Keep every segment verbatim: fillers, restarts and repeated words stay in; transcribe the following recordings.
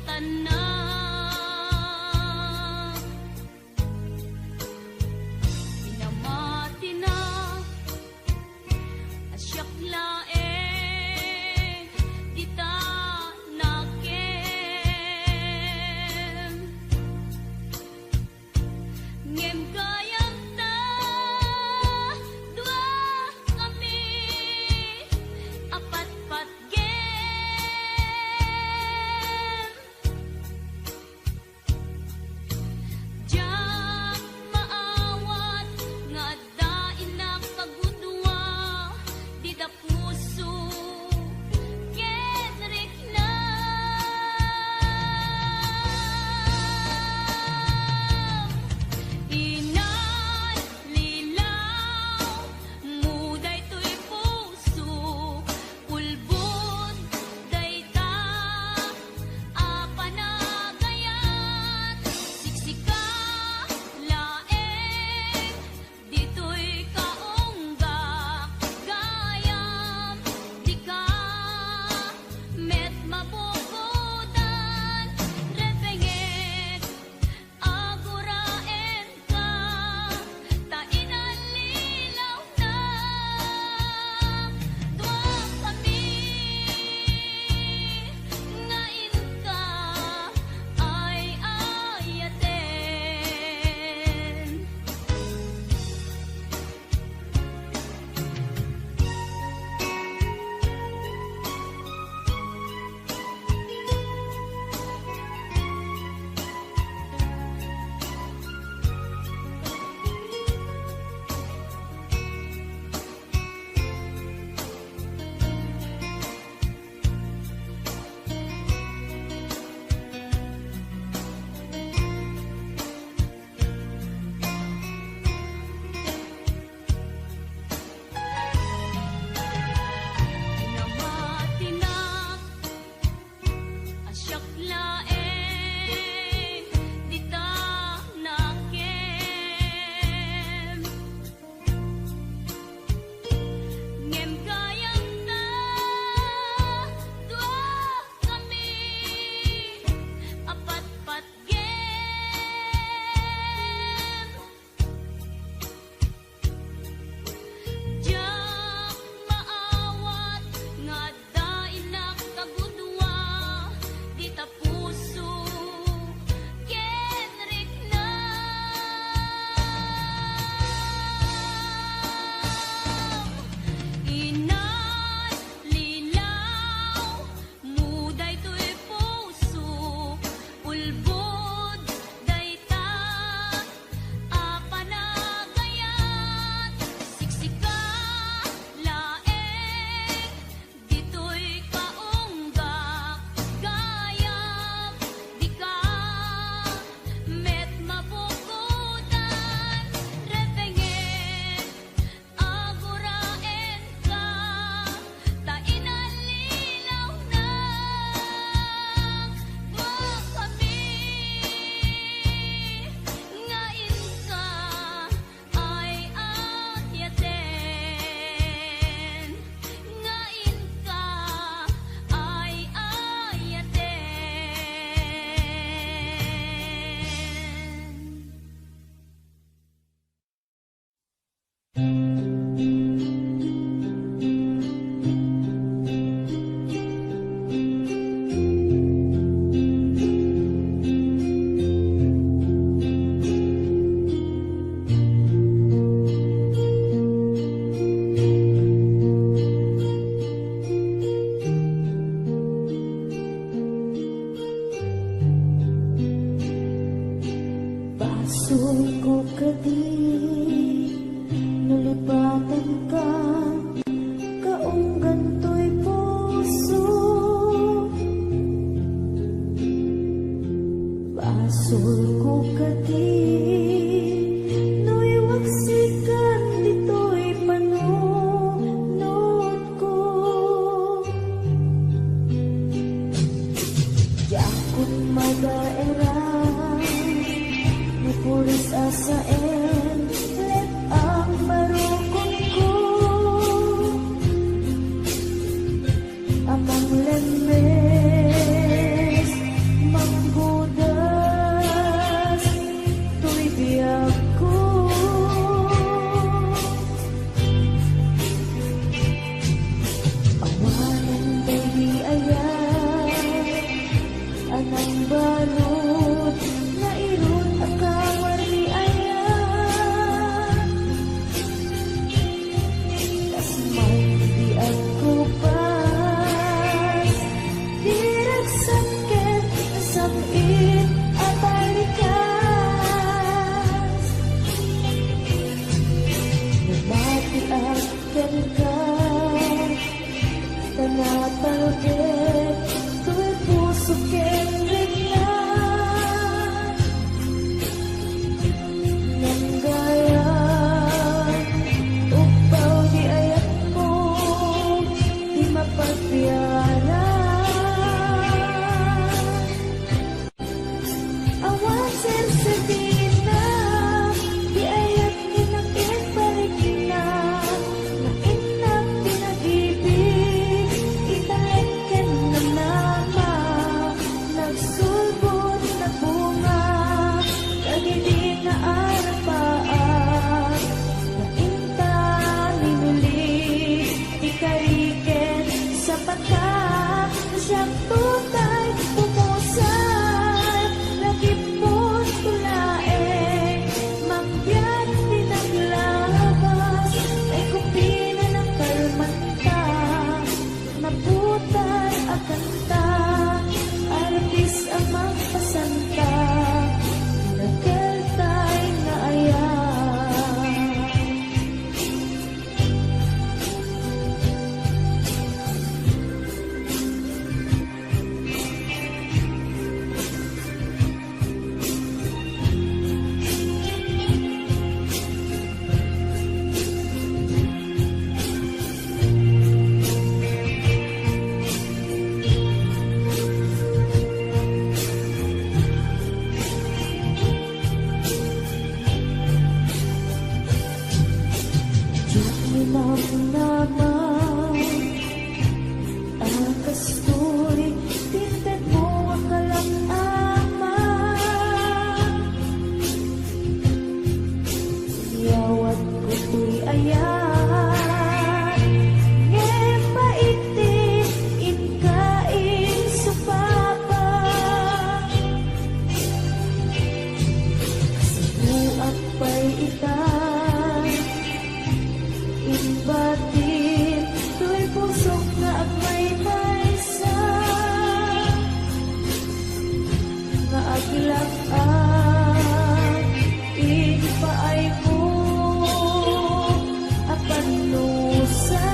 Tanna, pinamatinak a siak laeng dita nakem. Ngem gayam ta, dua kami a patpatgem. Diak maawat nga adda innak a gudua dita puso ken riknam. Inallilaw mo daytoy puso, ulbod dayta a panagayat, siksika laeng ditoy kaunggak gayam, dika met mabukodan, repengek, aguraenka, ta inallilaw na dua kami nga inka ay-ayaten. Pinamatinak a siak laeng dita nakem. Ngem gayam ta, dua kami a patpatgem. Diak maawat nga adda innak a gudua dita puso ken riknam. Inallilaw mo daytoy puso, ulbod dayta a panagayat, siksika laeng ditoy kaunggak gayam, dika met mabukodan, repengek, aguraenka, ta inallilawnak dua kami nga inka ay-ayaten, nga inka ay-ayaten. Basolko kadi no lipatanka, kaunggan toy puso. Basolko kadi no iwaksikan ditoy panunotko. Diakon madaeran no puris a saen, let-ang barukotko a manglemmes, Balud, nairut a kawarni aya. Kas man idi agkupas, diragsak ket nasam-it a balikas. Namatiak kenka, ta napalget toy puso ken rikna. Ngem gayam, ubbaw di ayatmo, di mapagbiaran. Awan serserbienna ti ayat nga nakiparikna, nainnak ti nagibig, italek ken namnama, nagsulbod, nagbunga, dagidi nga arapaak, nainta, minuli, ti kari ken sapata. Siak tutay pumusay, lagipon to laeng, mangbiag ti naglabas, ay kupina ng kalmanta, naputar a kanta, arbis a magpasanta, nakeltay nga ayat. Diak ni namnama a kastoy ti intedmo a kalam-aman. Yawatko toy ayat, ngem maitid inka insupapa. Sibuak pay ita, imbatin toy pusok nga agmaymaysa, nga aglak-ak iti paaymo a pannusa.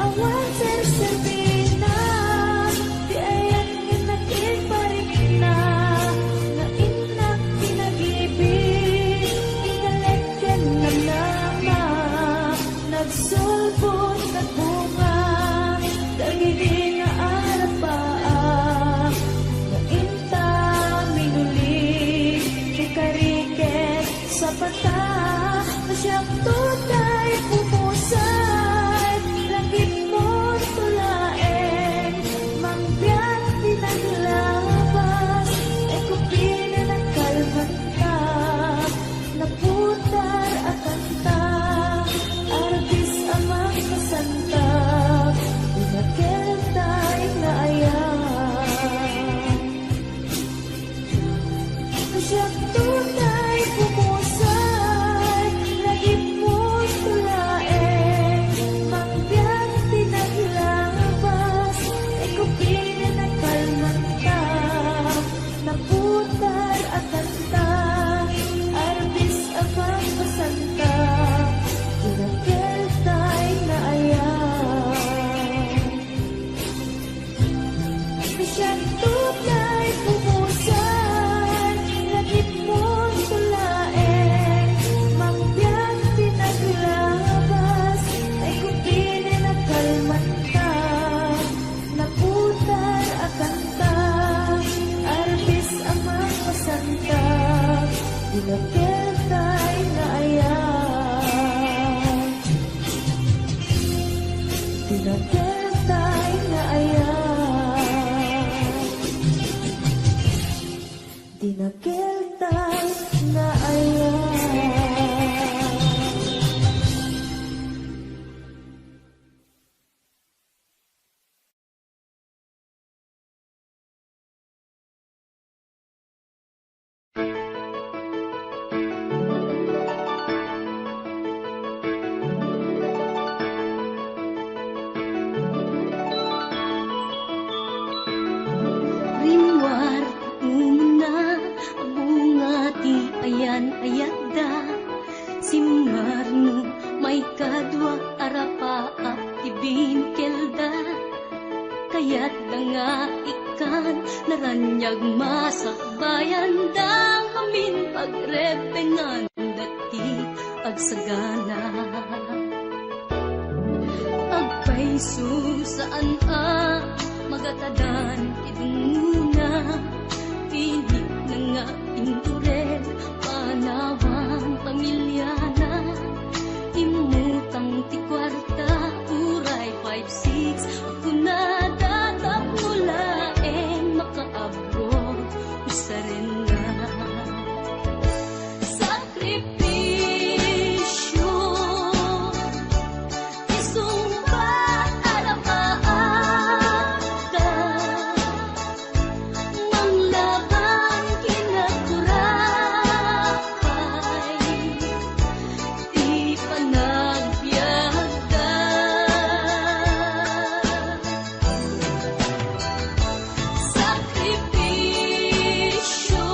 Awan serserbienna ti ayat nga nakiparikna, nainnak ti nagibig, italek ken namnama, nagsulbod, nagbunga, dagidi nga arapaak, nainta, minuli, ti kari ken sapata, no siak tutay pumusay, lagipon to laeng, mangbiag ti naglabas, ay kupina ng kalmanta, naputar a kanta, arbis a magpasanta, ti nakeltay nga ayat. Siak tutay pumusay, lagipon to laeng, mangbiag ti naglabas, ay kupina ng kalmanta, naputar a kanta, arbis a magpasanta, ti nakeltay nga ayat. Siak tutay pumusay, lagipon to laeng, mangbiag ti naglabas, ay kupina ng kalmanta, naputar a kanta, arbis a magpasanta, ti nakeltay nga ayat. Ti nakeltay nga ayat. Ti nakeltay nga ayat. nga ikkan, naraniag masakbayan dagiti amin pagrebengan dati agsagana. Agpayso saan a magatadan ti dungngona, pinit na nga intured, panawan pamiliana. Immutang ti kuarta, uray five six, kunada tapno laeng makaabroad, usarenna. Sakripisio, isungbat a rapaatda, manglaban ken agkurapay ti panagbiagda. Sakripisio,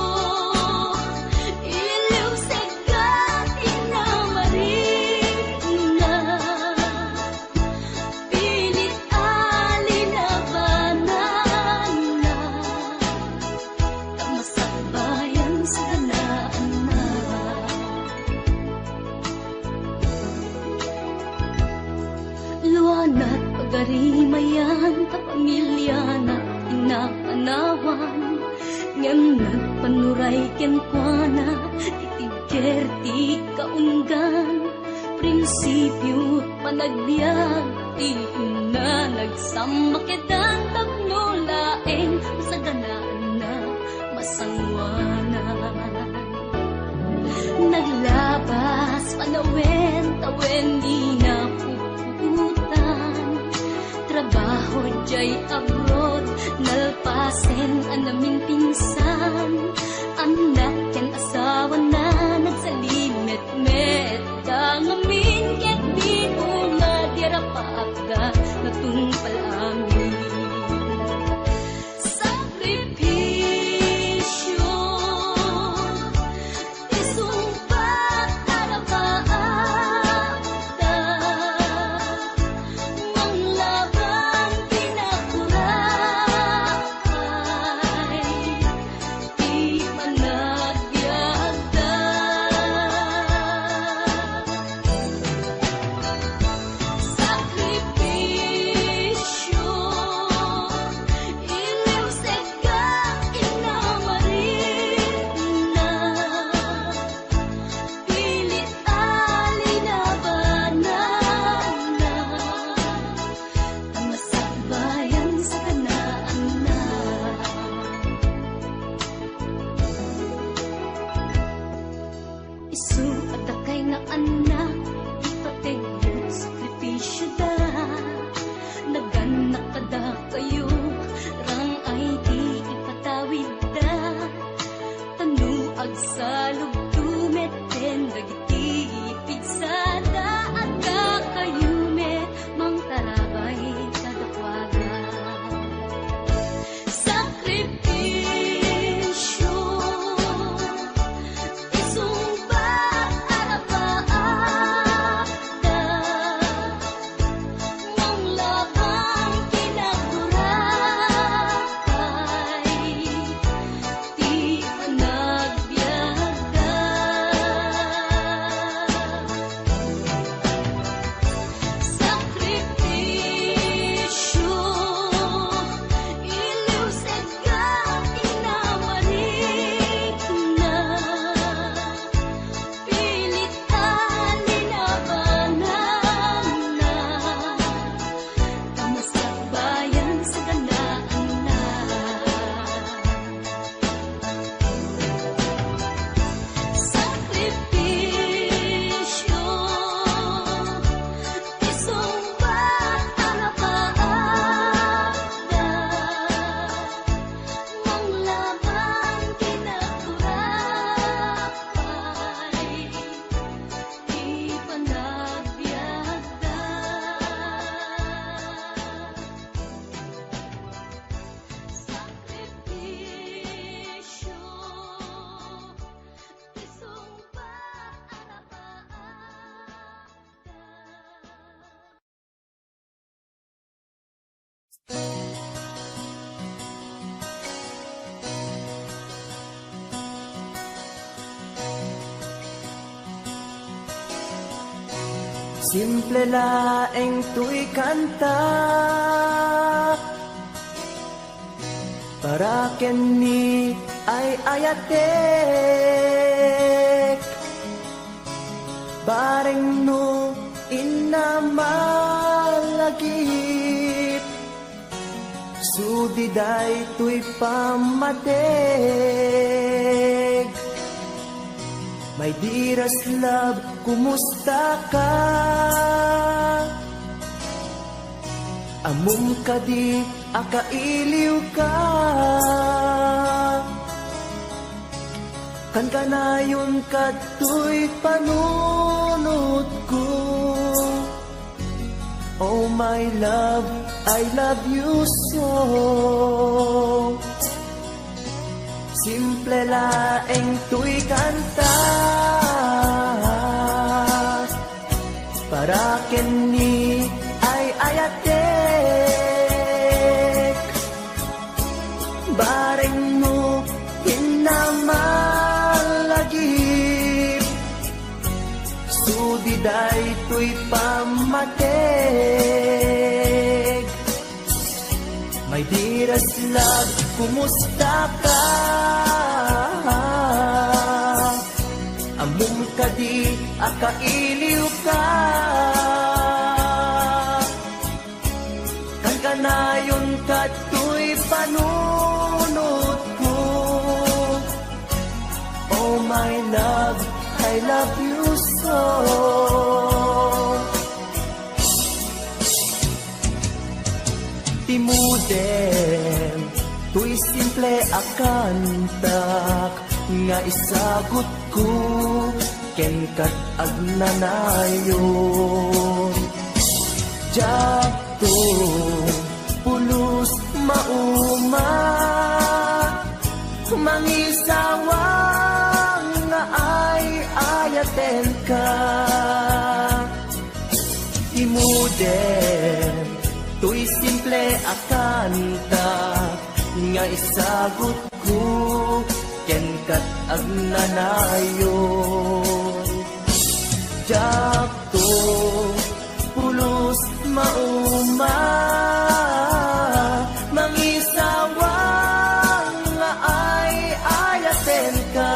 iliwsegda ti namarikna, pilit a linabananna, ta masakbayan saganaanna. Luanat pagarimayan ta pamiliana ti napanawan, ngem nagpanuray kenkuana ti tigger ti kaunggan. Prinsipio panagbiag ti inna, nagsamba ketdan tapno laeng saganaanna masangoanan. Naglabas panawen-tawen ni napuputan. Trabaho diay abroad, nalpasen a naminpinsan. Annak ken asawana nagsalimetmet da ngamin ket ni unga ti rapaatda natungpal amin. Simple laeng toy kanta para ken ni ay-ayatek. Bareng no inna malagip, sudi daytoy pammateg. My dearest love, kumusta ka? Ammom kadi a kailiw ka? Kankanayon kadtoy panunotko. Oh my love, I love you so. Simple laeng toy kanta para ken ni ay-ayatek. Bareng no inna malagip, sudi daytoy pammateg. My dearest love, kumusta ka? Ammom kadi a kailiw ka? Kankanayon kadtoy panunotko. Oh my love, I love you so. Ti modem toy simple a kantak nga isagutko ken kad agnanayon. Diakto pulos mauma, mangisawang nga ay-ayatenka. Ti modem toy simple a kanta nga isagutko ken kad agnanayon. Diakto pulos mauma, mangisawang nga ay-ayatenka.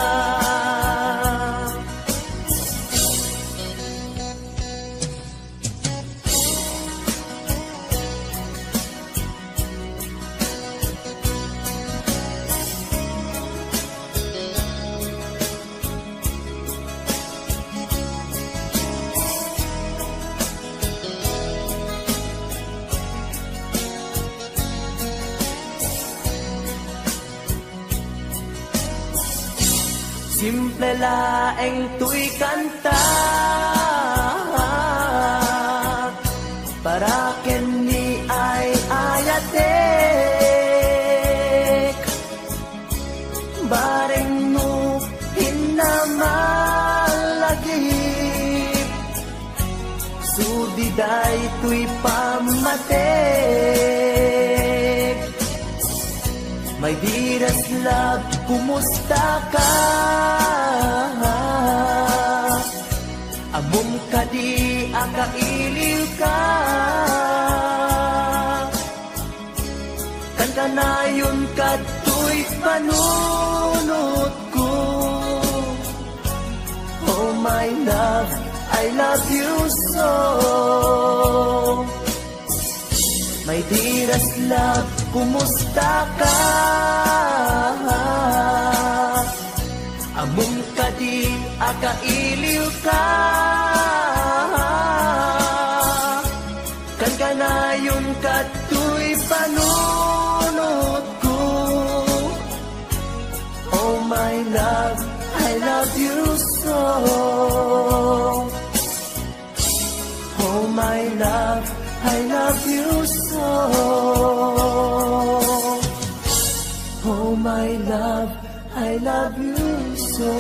Simple laeng toy kanta para ken ni ay-ayatek. Bareng no inna malagip, sudi daytoy pammateg. My dearest love, kumusta ka? Ammom kadi a kailiw ka? Kankanayon kadtoy panunotko. Oh my love, I love you so. My dearest love, kumusta ka? Ammom kadi a kailiw ka? Kankanayon kadtoy panunotko. Oh my love, I love you so. Oh my love, I love you so. Oh my love, I love you so.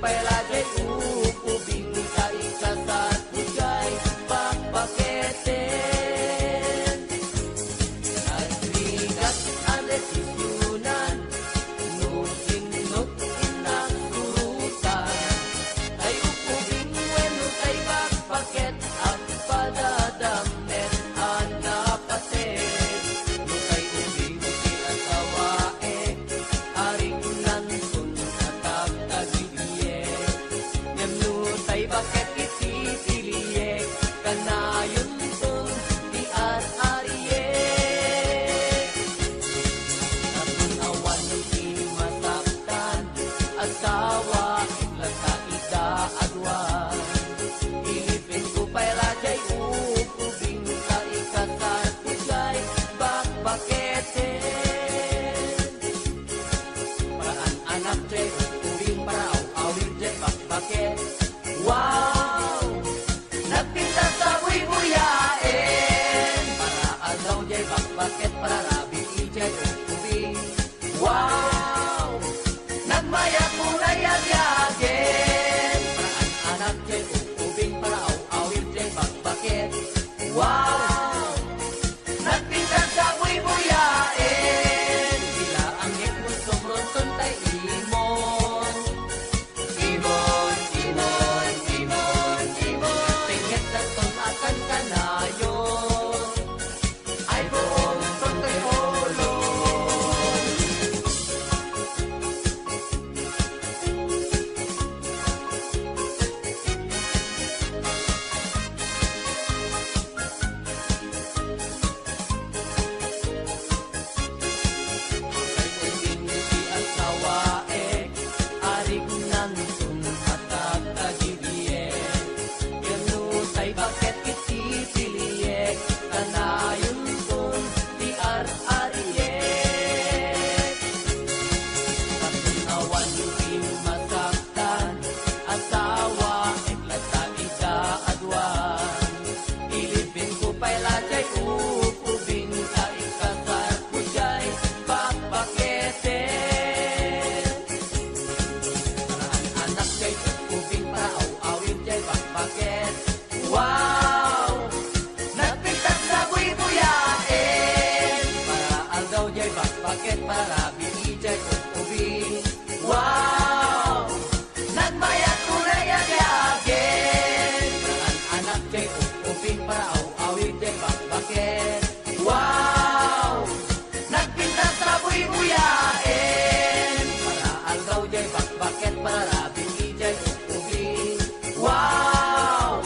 Pay la jay ukubing ta ikasarko jay bakbaketen. Nagrigat a desisionan no sinno ti innak surotan. Tay ukubing wenno tay bakbaket, agpadadammet a napaset. No tay ubing ti asawaek, arignan ton a tagtagiliek. Ngem no tay baket iti piliek, kanayon ton ti ar-ariek. Tapno awan ti masaktan, asawaek latta ida a dua. Ilibingko pay la jay ukubing ta ikasarko jay bakbaketen. Para an-anak jay ukubing, para aw-awir jay bakbaket. Wow! Nagpintas a buybuyaen. Para aldaw jay bakbaket, para rabii jay ukubing. Wow! Nagmayat unay a biagen. Para an-anak jay ukubing, para aw-awir jay bakbaket. Wow! Nagpintas a buybuyaen. Bilaangek no sumronson tay imon. Imon, imon, imon, imon. Tengngetda ton a kankanayon. Ay buong pagkayolo. Kay ubing ti asawaek, arignan ton a tagtagiliek. Ken no tay baket iti piliek, kanayon ton ti ar-ariek. Tapno awan ti masaktan, asawaek latta ida a dua. Ilibingko pay la jay ukubing ta ikasarko jay bakbaketen. Para an-anak jay ukubing, para aw-awir jay bakbaket. Wow! Nagpintas a buybuyaen. Para aldaw jay bakbaket, para rabii jay ukubing. Wow! Nagmayat unay a biagen. Para an-anak jay ukubing, para aw-awir jay bakbaket. Wow! Nagpintas a buybuyaen. Para aldaw jay bakbaket, para rabii jay ukubing. Wow!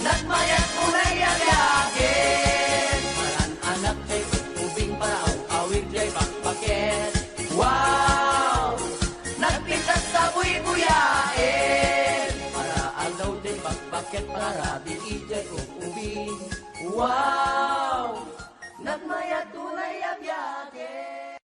Nagmayat unay a biagen. Para an-anak jay ukubing, para aw-awir jay bakbaket. Wow! Nagpintas a buybuyaen. Para aldaw jay bakbaket, para rabii jay ukubing. Wow! Nagmayat unay a biagen.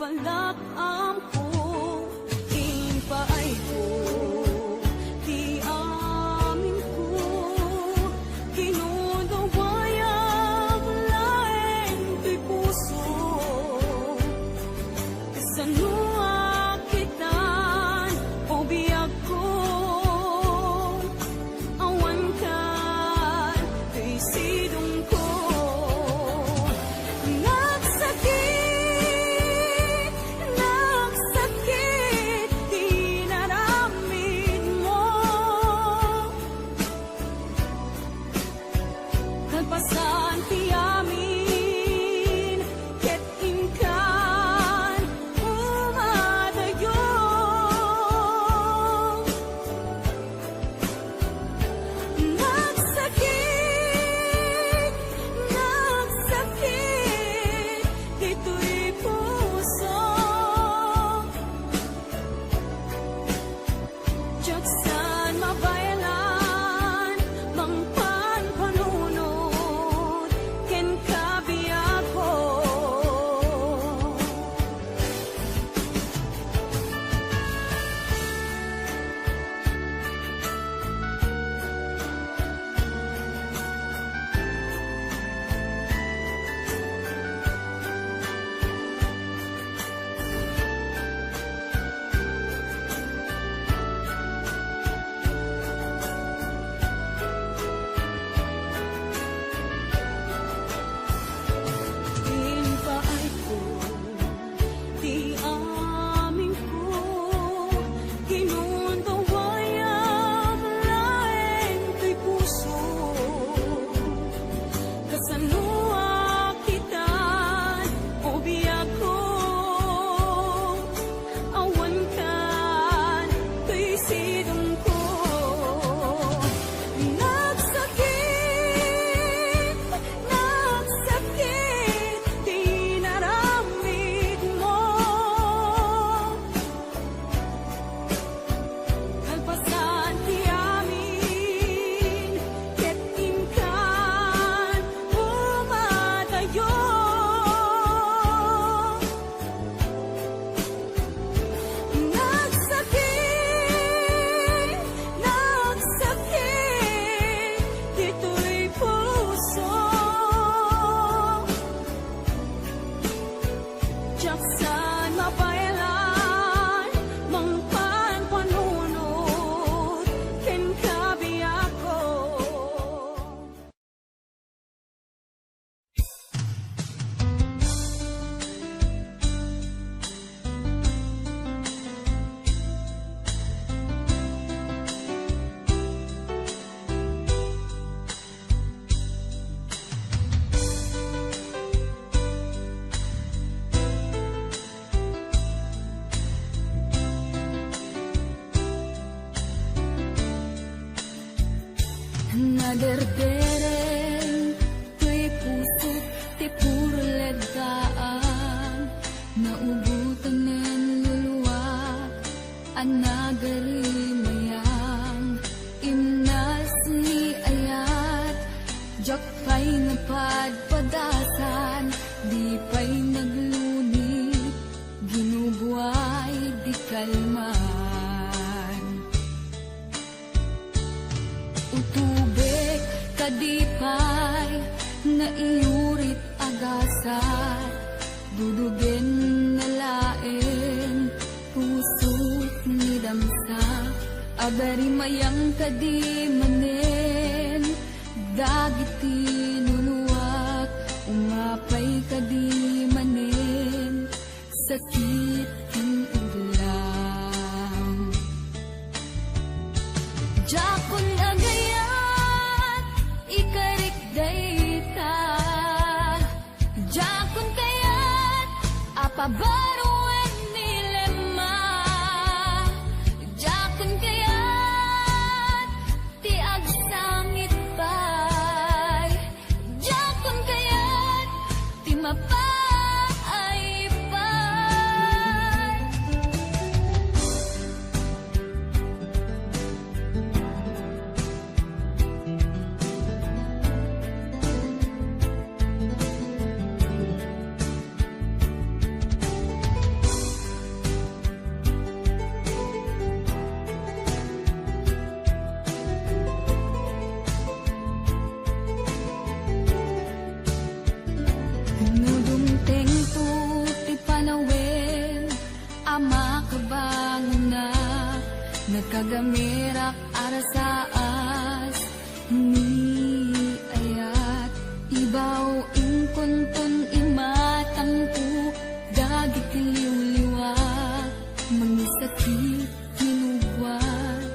Palak-amko, impaayko ti aminko, kinudawayam laeng toy puso. Kasano a kitan, o biagko, awan ka toy sidongko. Nagsakit, nagsakit ti inaramidmo. Kalpasan ti amin, ket inkan umadayo. Nagsakit, nagsakit ditoy puso. Diak saan mabaelan, mangpan panunot kenka, biagko. Impaayko ti aminko, kinudawayam laeng toy puso. Kasano a kitan, o biagko, awan ka toy sidongko. Nagsakit, nagsakit ti inaramidmo. Kalpasan ti amin, ket inkan umadayo. Nagsakit, nagsakit ditoy puso. Diak saan mabaelan, mangpan panunot kenka, biagko. Naderdereng toy pusok ti purlegdaan, naubotanen luluak a nagarimayang, imnas ni ayat, diak pay napadpadasan, di pay naglunit, ginubuay di kalman. Utubek kadi pay nga iyurit a gasat, dudugen na laeng pusok ni damsa. Agarimayang kadi manen dagiti luluak, umapay kadi manen sakit ken ublang. Diakon agayat ikarik dayta. Diakon kayat a pabaruen ni Lemma. Diakon kayat ti agsangit pay. Diakon kayat ti mapaay pay. Nagkagamirak a rasaas ni ayat, ibaw inkunton imatangko dagiti liwliwa, mangisakit kinugwat,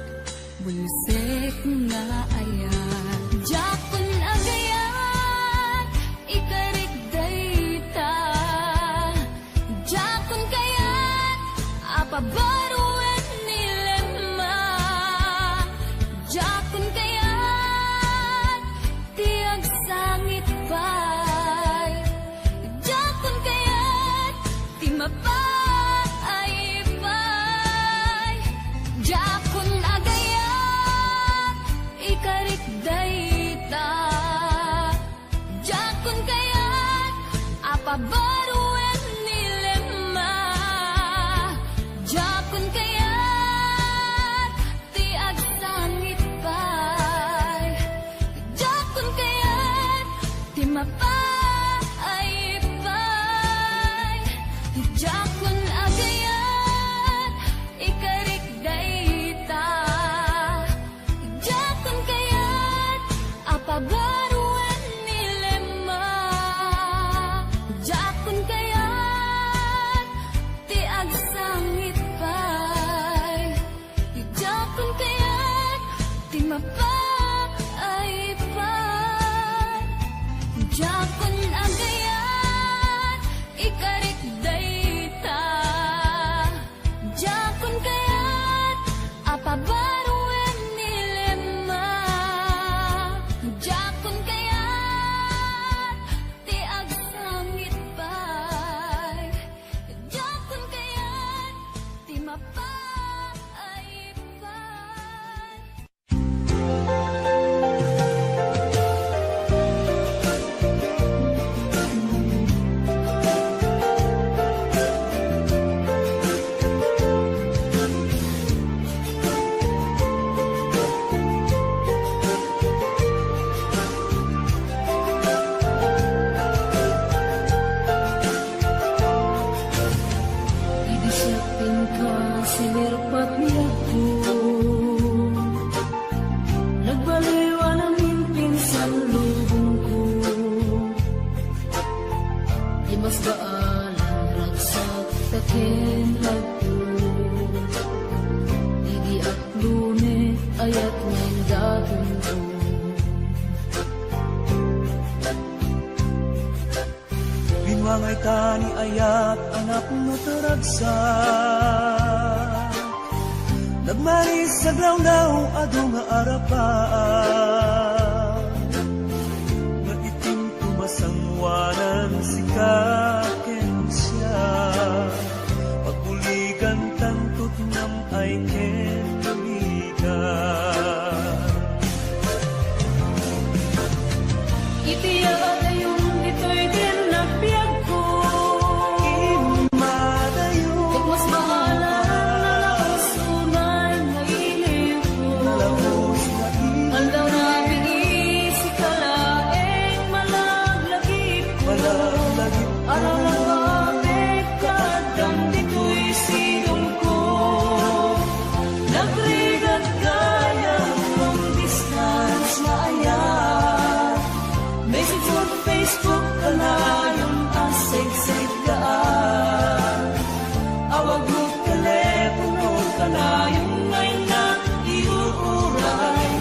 bulsek nga ayat. Diakon agayat, ikarik dayta. Diakon kayat a pabaruen ni Lema. Diakon kayat ti agsangit pay. Diakon kayat ti mapaay pay. Diakon agayat, ikarik dayta. Diakon kayat a pabaruen ni Lema. Diakon kayat ti agsangit pay. Diakon kayat ti mapaay pay. Diakon agayat, ikarik dayta. Diakon kayat a pabaruen ni Lema. Diakon kayat ti agsangit pay. Diakon kayat ti mapaay pay. Diakon agayat, ikarik dayta. Diakon kayat a pabaruen ni Lema. Diakon kayat ti agsangit pay. Diakon kayat ti mapaay pay. Idi siak pinka sinerpat ni Apo, nagbaliwan amin pinsan lubongko. Di mas baalan ragsak ta ken nagtulo. Idi aklone, ayat nga indatonko. Binuangay ta ni ayat a napno ta ragsak. Nagmaris aglawlaw adu nga arapaak. Nga itim tumasanguanan sika ken siak. Pagbuligan tanto ti nam-ay ken buligan. Iti adayon ditoy ti nagbiagko. Immadayon. Ket mas baalan a nalabos unay nga iliwko. Nalabos nga iliwko. Aldaw na bigi sika laeng malaglagipko. Malaglagipko. Aralagapek ka addan ditoy sidongko. Nagrigat gayam long distance nga ayat. Message mo Facebook, kanayon a segseggaan. Awag mo telepono, kanayon nga innak iuray.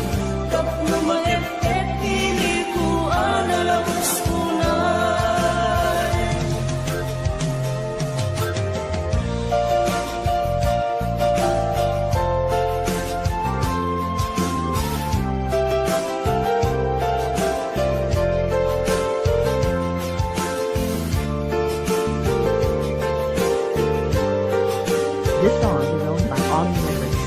Tapno maep-ep ti iliko a nalabos unay. This song is owned by Autumn Rivers.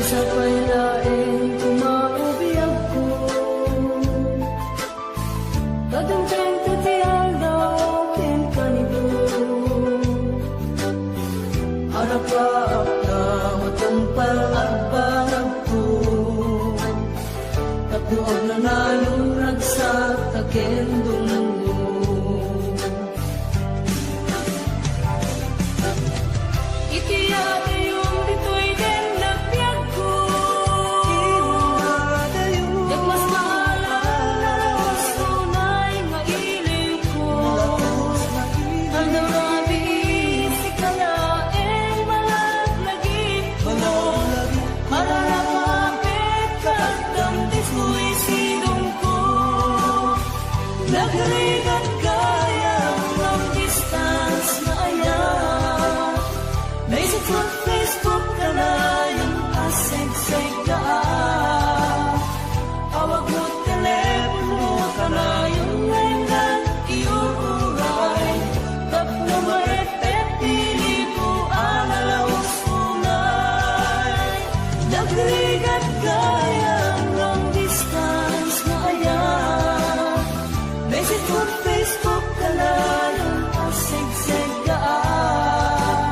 Sapay laeng tumao biagko. Kadengdengto ti aldaw ken kanito. Arapaak ta matungpal agbanagko. Tapno agnanayon ragsak ta ken dungdung. Nagrigat gayam long distance nga ayat. Message on Facebook kanayon a segseggaak. Awag no telepono kanayon nga innak iururay. Tapno maepek ti lipo a nalaus unay. Nagrigat gayam long distance nga ayat. Message on Facebook kanayon a segseggaak.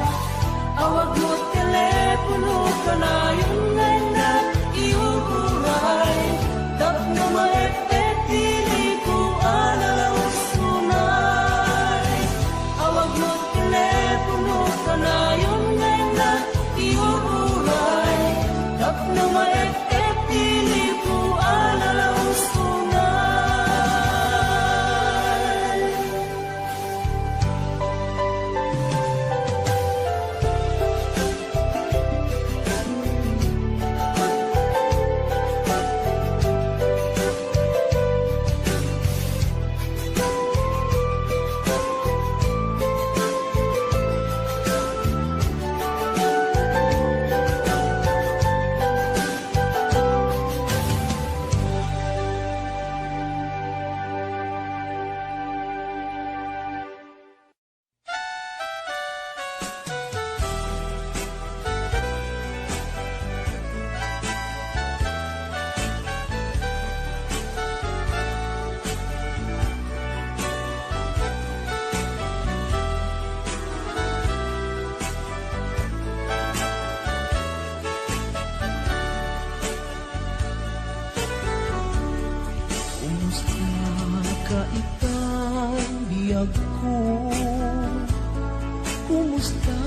Awag no telepono kanayon nga innak iururay. Tapno maepek ti lipo a nalaus unay. Awag no telepono kanayon nga innak iururay. Tapno maepek ti lipo a nalaus unay. Kumusta ka itan biagko? Kumusta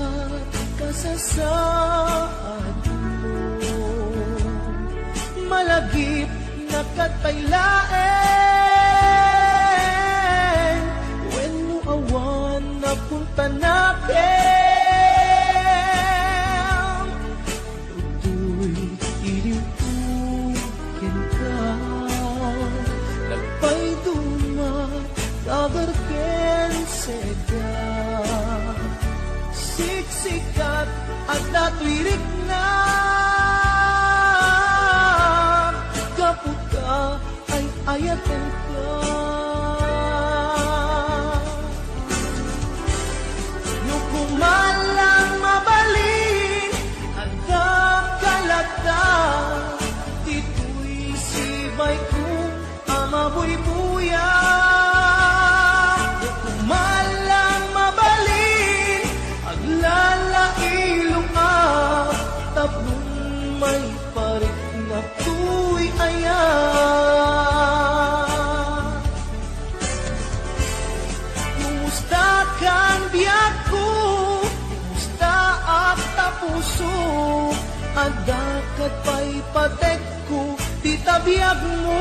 kasasaadmo? Malagipna kad pay laeng wenno awan napuntanakem. Toy iliwko kenka, nagpayduma, dagar ken seda. Siksikat, adda toy rikna, gapu ta ay-ayatenka. No koma lang mabalin, adda ka latta, ditoy sibayko a mabuybuyan. No koma lang mabalin, aglalailongak, tapno may pariknak toy ayat. Kumusta kan biagko? Kumusta ak ta puso? Adda ket pay patekko dita biagmo?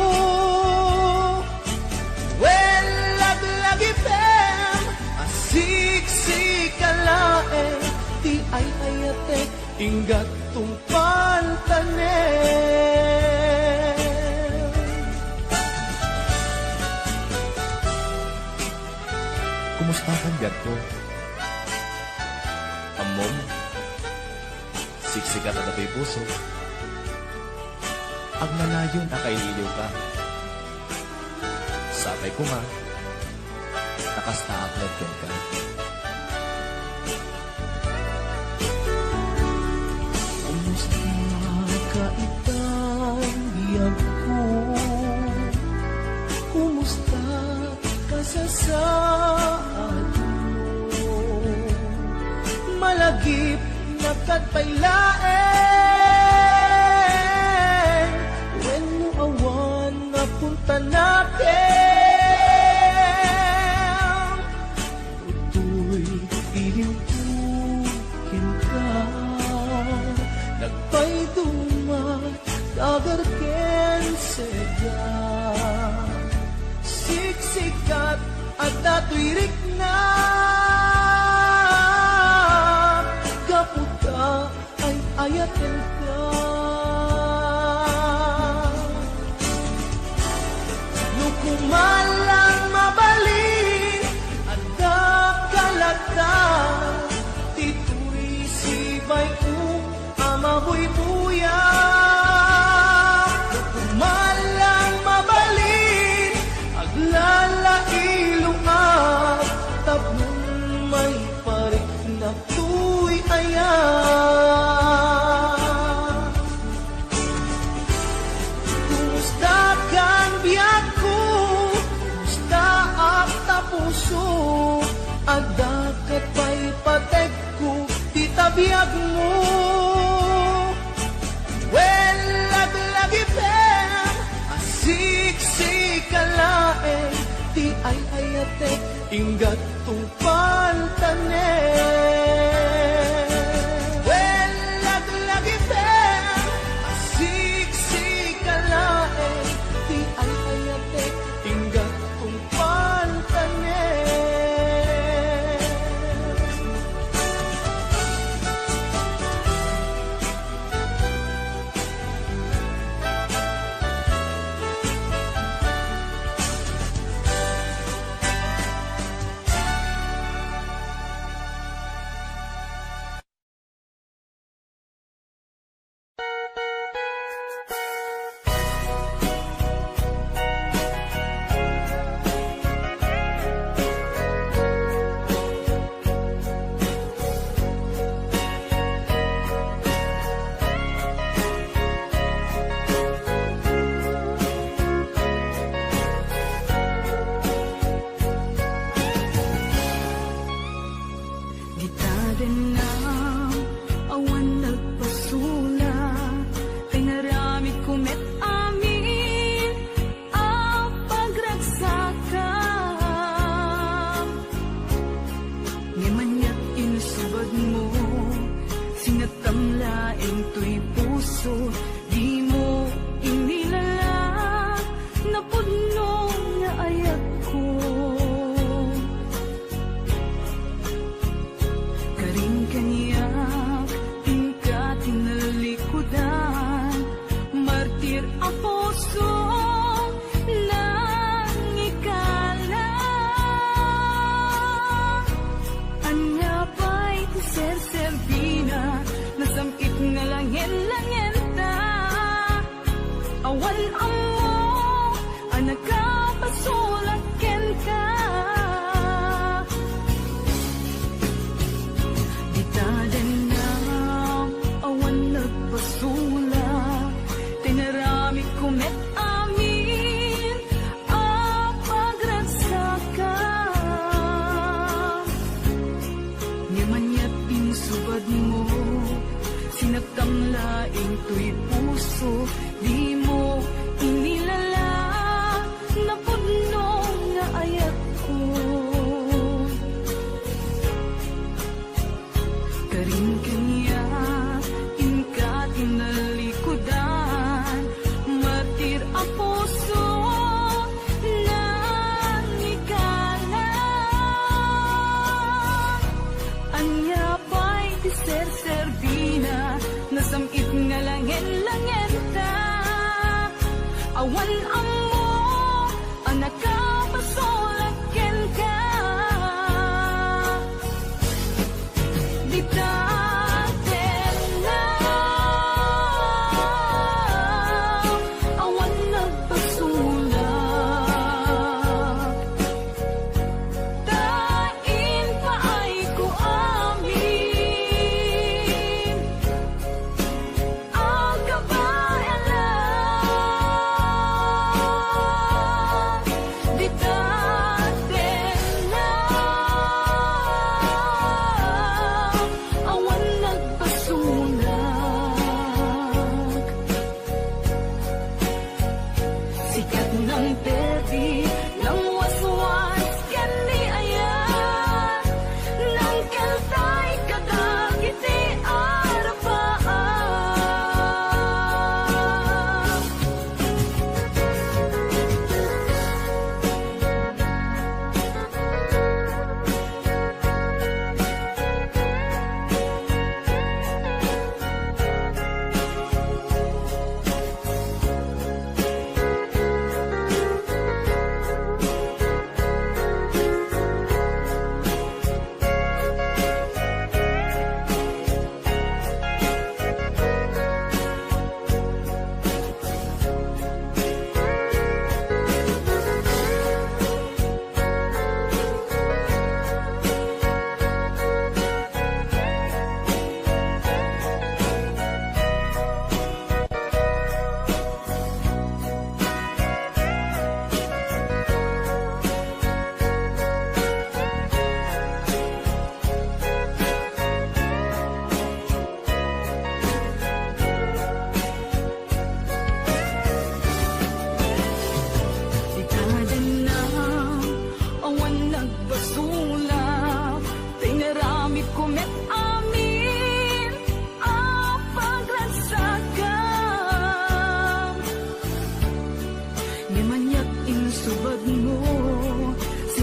Wen, laglagipem a siksika laeng ti ay-ayatek. Inggat tungpaltanen. Kumusta kan biagko? Ammom, siksikat adda toy puso. Agnanayon a kailiwka. Sapay koma, ta kasta ak met kenka. Kumusta ka itan biagko? Kumusta kasasaadmo? Malagipna kad pay laeng wenno awan napuntanakem. Toy iliwko kenka, nagpayduma, dagar ken seda. Siksikat, adda toy rikna, gapu ta ay-ayatenka. No koma lang Inggat tungpaltanen. Wen, laglagipem, agsiksika laeng ti ay-ayatek, inggat tungpaltanen.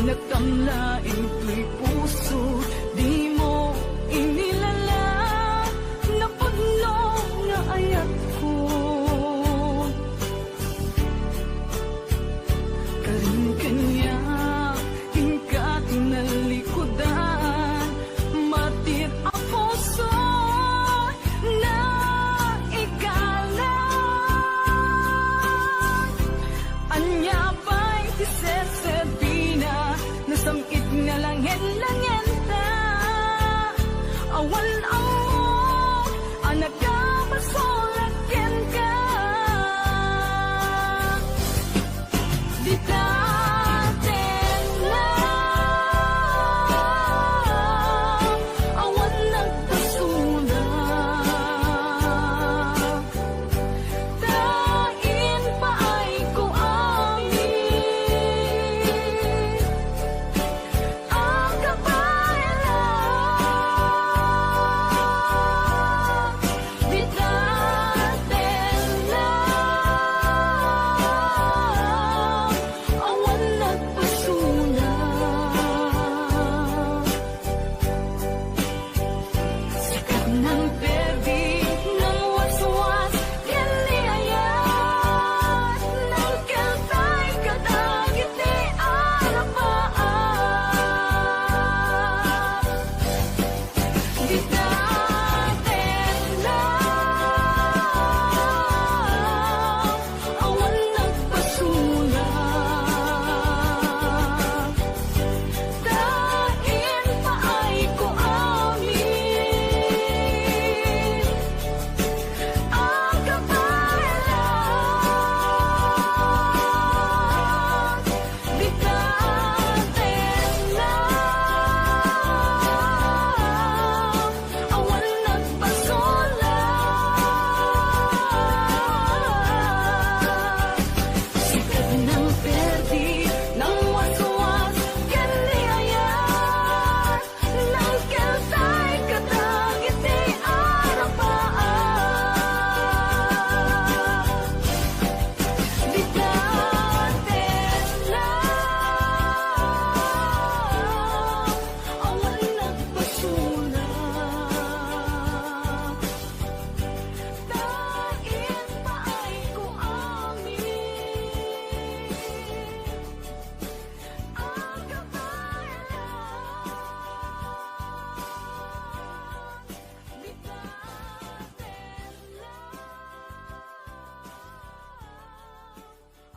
Nagtamla intoy puso, dimo inilala, napudno nga ayatko. Karin kaniak, inka tinalikudan, matir a puso, naikalat. Ania pay ti seserbina, nasam-it nga langen-langenta. Awan ammok a nakabasol a kenka. Dita tengnga, awan nagbasolak. Ta impaayko amin a kabaelan. Dita tengnga, awan nagbasolak. Sika ti nangperdi, nangwaswas, ken ni ayat, nangkeltay kadagiti arapaap. Dita tengnga, awan nagbasolak. Ta impaayko amin a kabaelan. Dita tengnga, awan nagbasolak. Sika ti nangperdi, nangwaswas, ken ni ayat, nangkeltay kadagiti arapaap. Dita tengnga, awan nagbasolak. Ta impaayko amin a kabaelan. Dita tengnga,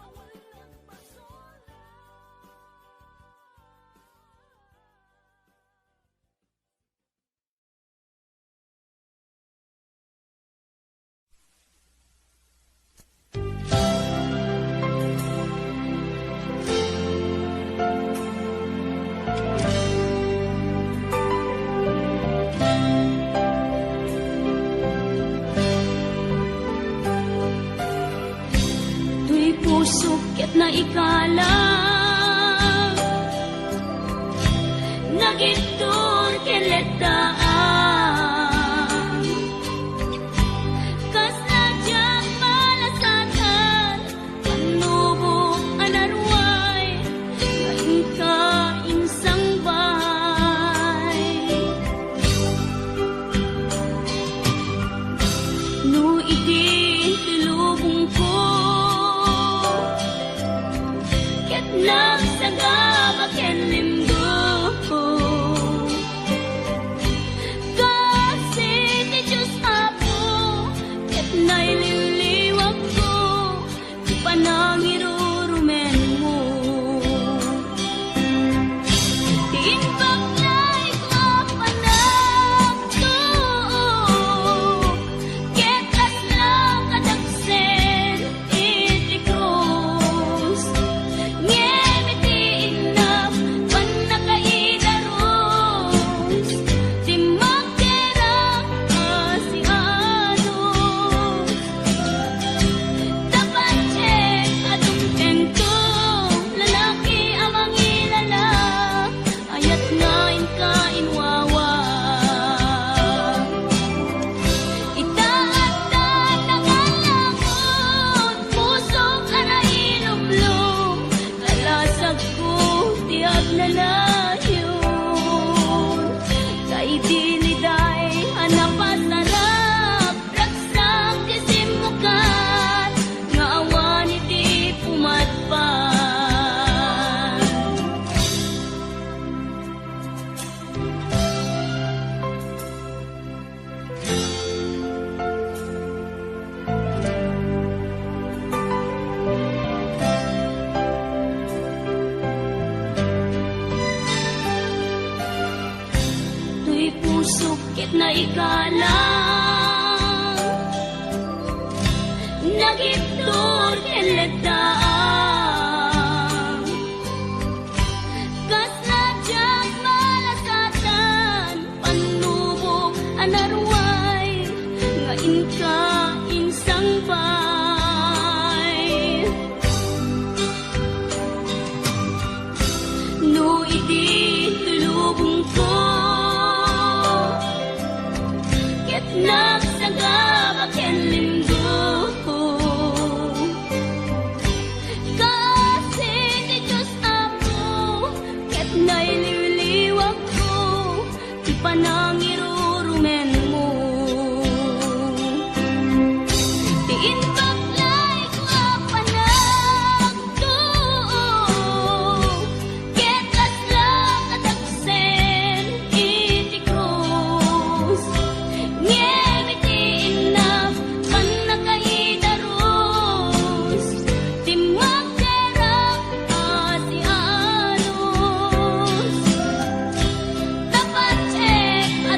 awan nagbasolak. Toy pusok ket naikalat, nagittor ken lettaan. Kasla diak malasatan, pannubok a naruay, nga inka insangbay. No idi ti lubongko ket nagsagaba ken limgo, kasi ti Dios, Apo, ket nailiwliwakko ti panangirurumenmo. Ti imbag nga ikaw a panagtuok, ket kasla kadaksen iti krus. Ngem iti innak pannakaidarus, ti magdara a sianus. Tapatien a dumtengto, lalaki a mangilala, ayat nga nanayon. Kay diliday a napasarap, ragsak ti simmukat, nga awan iti pumadpad. Toy pusok ket naikalang, nagibtur ken leddaan. Kasla diak malasatan, pannubok a naruay nga inka insangbay. No idi lulubongko, ket nagsagaba ken limgo, kaasi ti Dios, Apo, ket nailiwliwakko ti panangirurumenmo. Ti imbag layko a panagtuo, ket kasla kadagsen iti krus. Ngem iti innap, pannakaidarus, ti magderak a sianus. Tapatchek a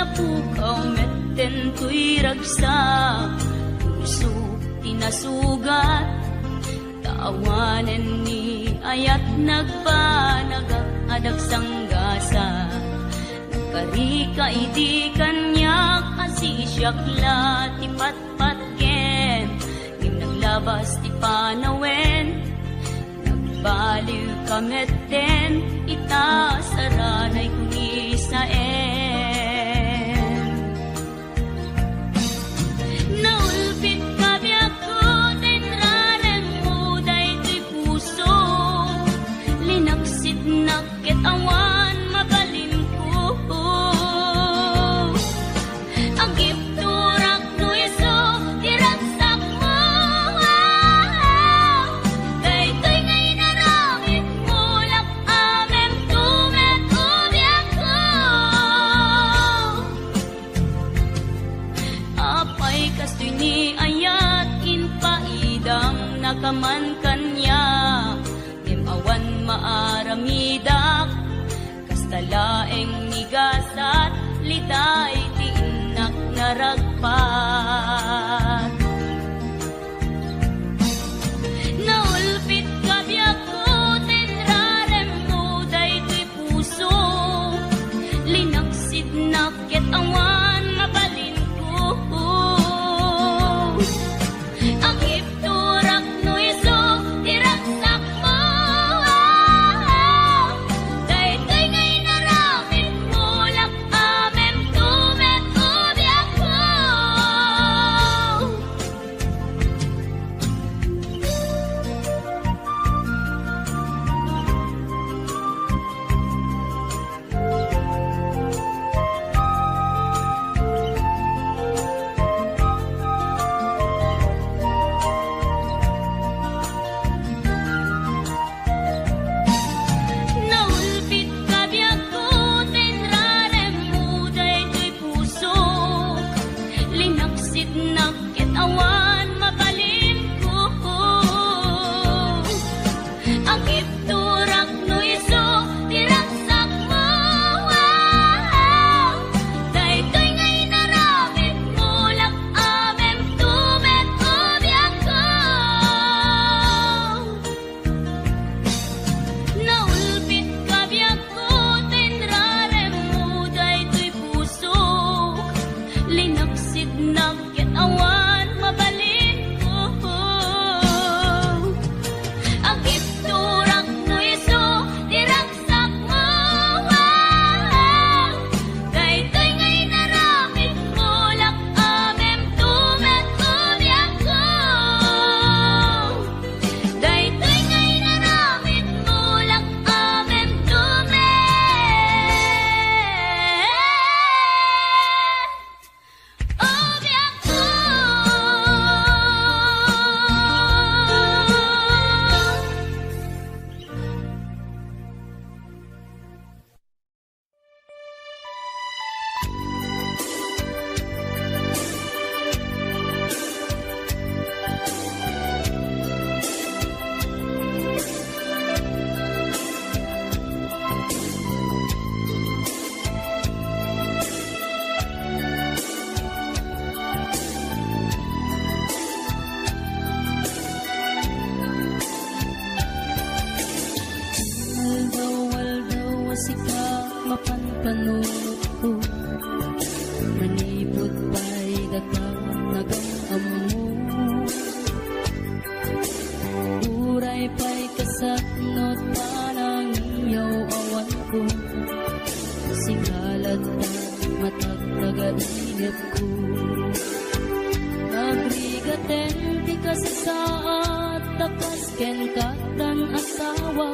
Pukaw metten toy ragsak, puso ti nasugat, ta awanen ni ayat nagbanagak a dagsanggasat. Nagkarika idi kaniak a sisiak la ti patpatgen, ngem naglabas ti panawen. Nagbaliwka metten ita saranay kunisaen. Naulpitka biagko ta inraremmo daytoy puso. Linaksitnak ket awan mabalinko. Agipturak no isu ti ragsakmo. Daytoy nga inaramidmo, lak-amemto met o biagko. Apay kastoy ni ayat, impaidamnaka man kaniak, ngem awan maaramidak. Kasta laeng ni gasat, liday ti innak naragpat. Naulpitka biagko ta inraremmo daytoy puso. Linaksidnak ket awan mabalinko. Agipturak no isu ti ragsakmo. Daytoy nga inaramidmo, lak-amemto met o biagko. Naulpitka biagko ta inraremmo daytoy puso. Linaksitnak ket awan mabalinko. Agipturak no isu ti ragsakmo. Daytoy nga inaramidmo, lak-amemto met o biagko. Naulpitka biagko ta inraremmo daytoy puso. Linaksidnak ket awan mabalinko. Agipturak no isu ti ragsakmo. Daytoy nga inaramidmo, lak-amemto met o biagko. Daytoy nga inaramidmo, lak-amemto met o biagko. Aldaw-aldaw a sika mapanpanunotko, manipud pay daka nagam-ammo. Uray pay kasatnot panangiyaw-awanko, sika latta matagtagainepko. Nagrigaten ti kasasaad ta kas ken kattan asawa,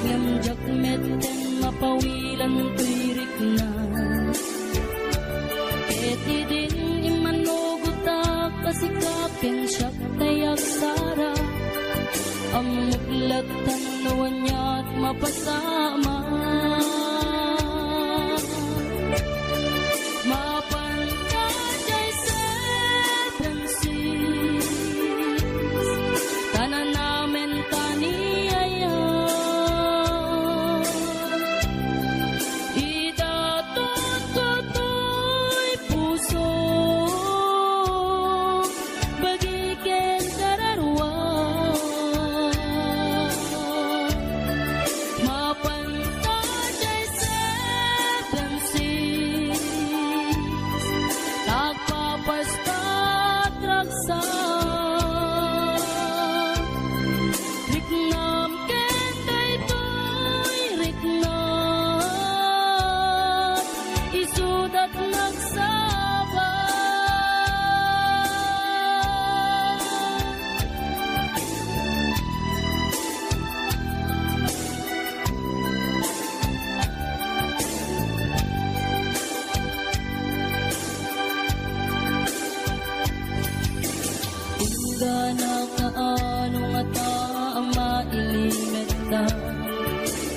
ngem diak metten mapawilan toy rikna. Ket idin immanugotak a sika ken siak tay agsara, ammok lattan no aniat mapasamak. Mapan ka jay San Francisco, kananamen ta ni ayat. Ida tutko to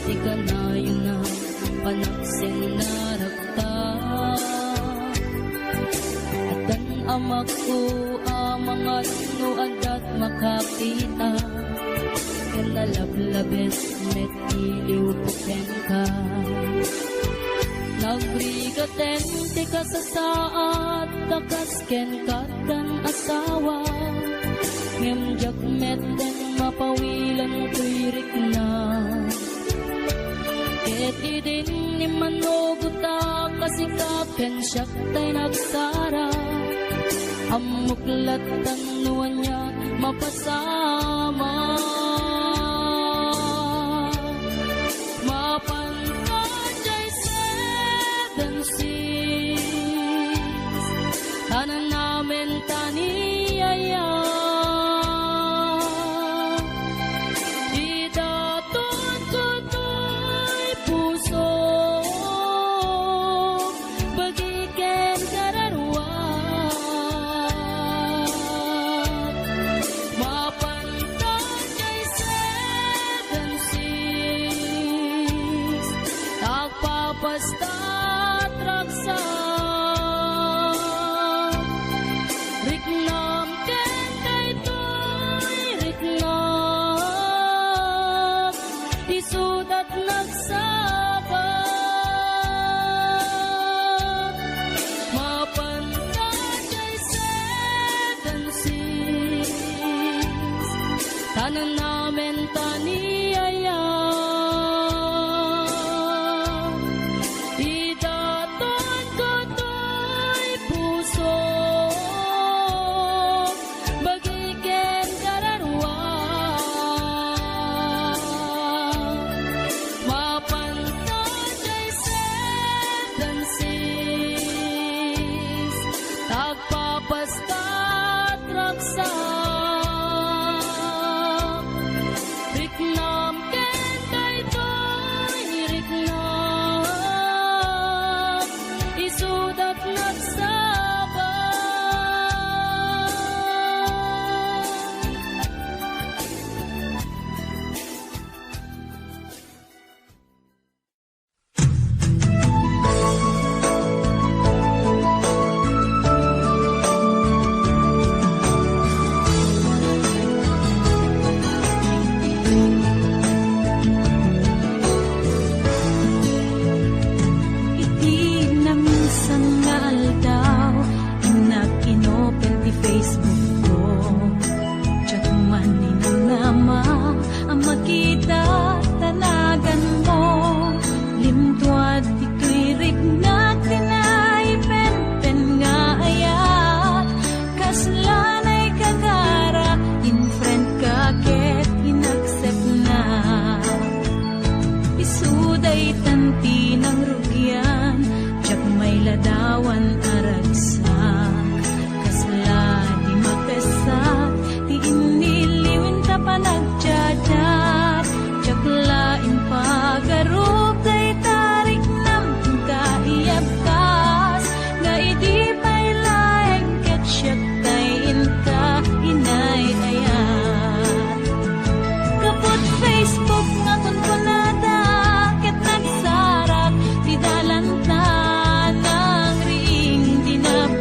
Ti kanayon a panagsennarakta. Addan amakko a mangan no adda't makakita. Ken nalablabes met ti iliwko kenka. Nagrigaten ti kasasaad ta kas kenka addan asawa. Ngem diak metten mapawilen toy rikna. Ket idin immannugotak a sika ken siak tay nagsara. Ammok lattan no ania mapasamak. Mapan ka jay Seven Seas, ta nanamen ta ni Yaya. Idatonko toy puso, bagi ken kararuak. Mapan ka jay Seven Seas, agpapastat ragsak. Riknam ken daytoy riknak, isudat nagsabat. Mapan ka jay Seven Seas, ta nanamen ta ni Yaya. Idatonko toy puso, bagi ken kararuak. Mapan ka jay Seven Seas, agpapastat ragsak. Riknam ken daytoy riknak, isudat nagsabat. Iti namisan nga aldaw, innak inopen ti Facebook ko. Diak man ninamnama a makita ta naganmo. Limtuad ditoy riknak ti naipenpen nga ayat. Kasla naikakara, in-friend ka ket in-accept na. Isu daytan ti nangrugian, diak mailadawan a ragsak. Kasla di mapessa ti innilliwen ta panagchat-chat. Diak la impagarup dayta riknam ta iyabkas, nga idi pay laeng ket siak tay inka inay-ayat. Gapu ti Facebook nga kunkunada, ket nagsarak ti dalan ta nangriing di nap-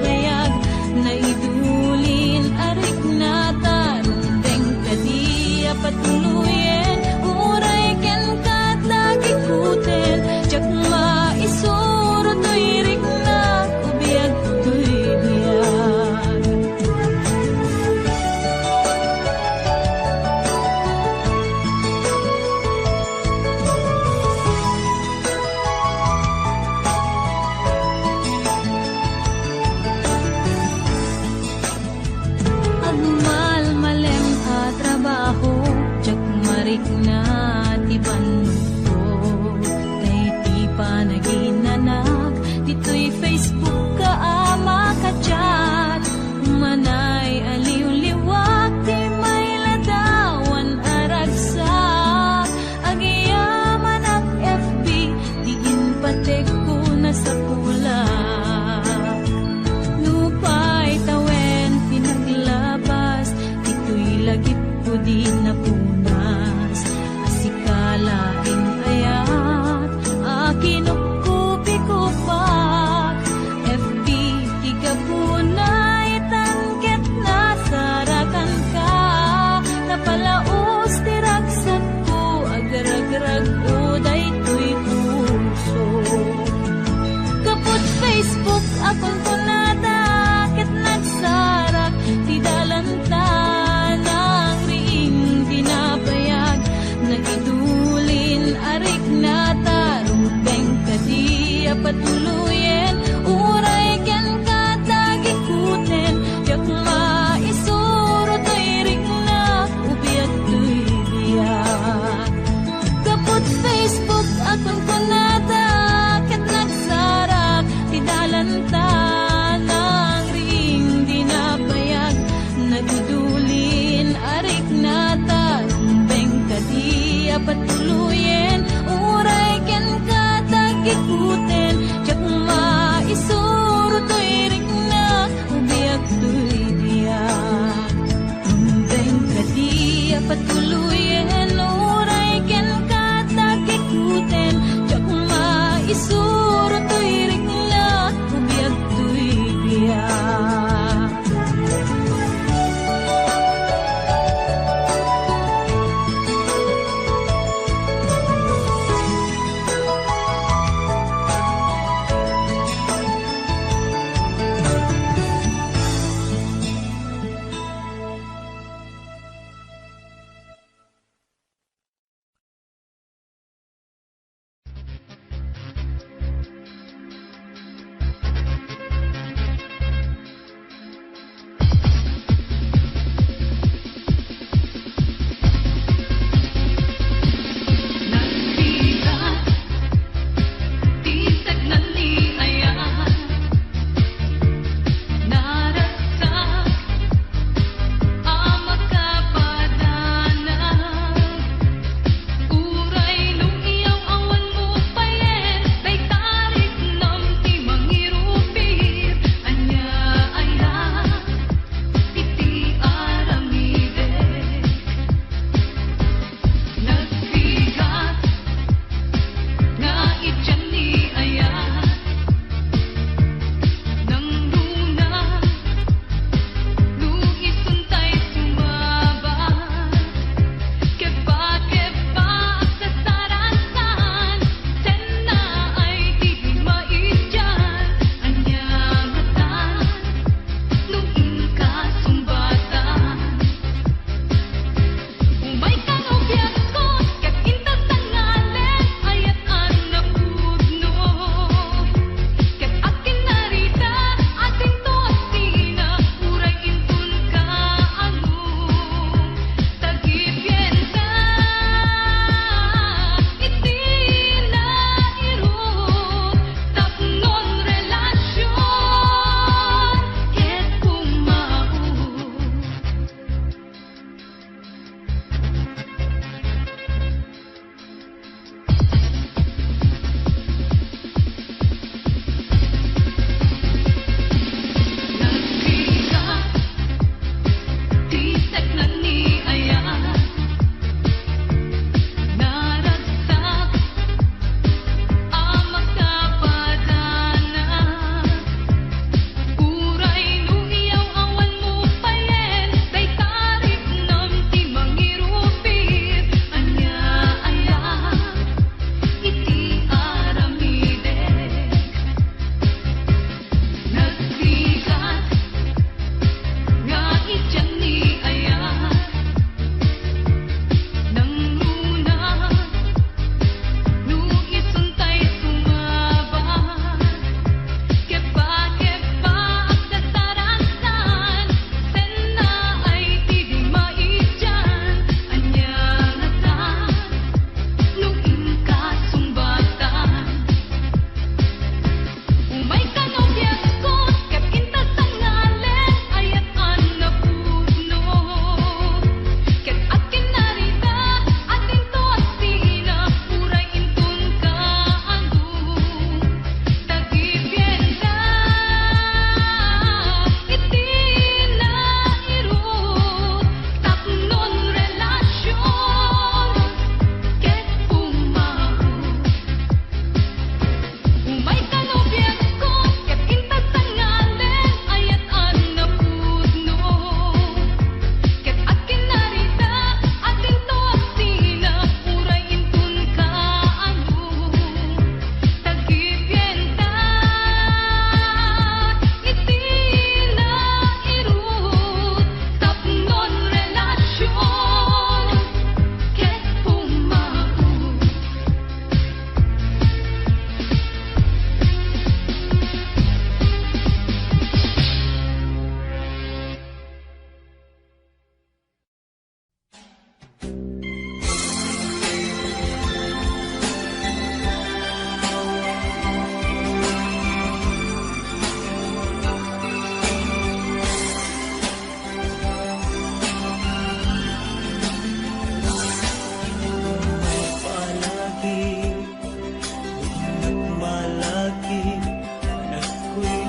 Nagkuykuy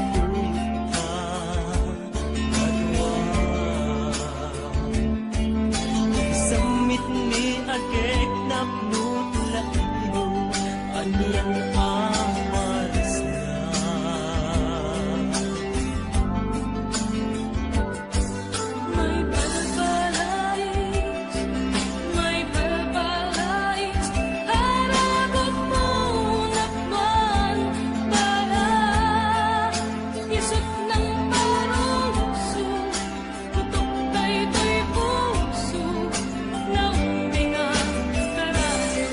ta kadua. Sammitmi a keknap no ti laino, anian a marisna. Maibalbalais, maibalbalais, aragot mo nakman para isut nang parungso, tutok daytoy puso, naumbing a karaso.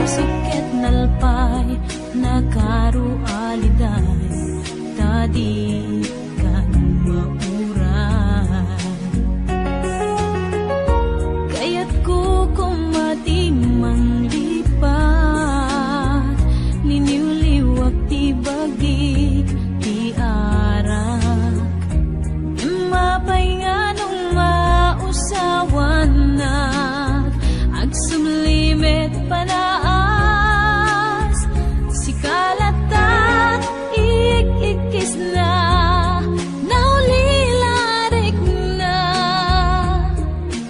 Sukket nalpay, nakarualiday, ta dikan mauray. Kayatko koma ti manglipat, liniwliwak ti bagik ti arak. Mapay nga nung mausawannak, agsumli met panaas. Sika latta, ik-ikkisna, nauli la rikna.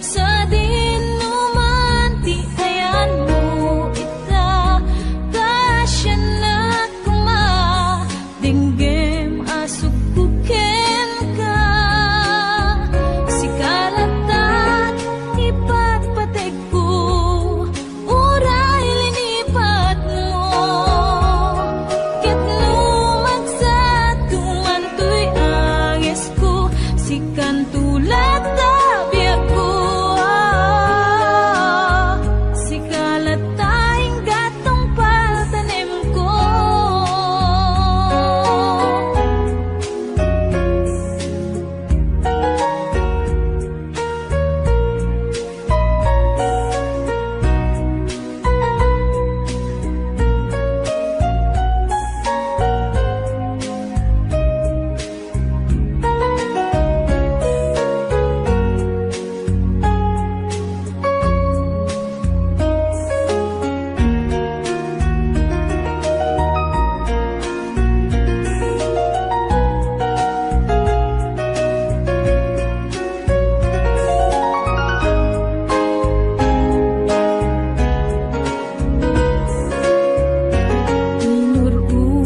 Sadino man ti ayanmo ita, ta siannak koma, denggem a sukko kenka. Sika latta, ipatpategko, uray linipatmo. Ket no magsatto man toy angesko, sikanto latta biagko. Sika latta ingga tungpal tanemko.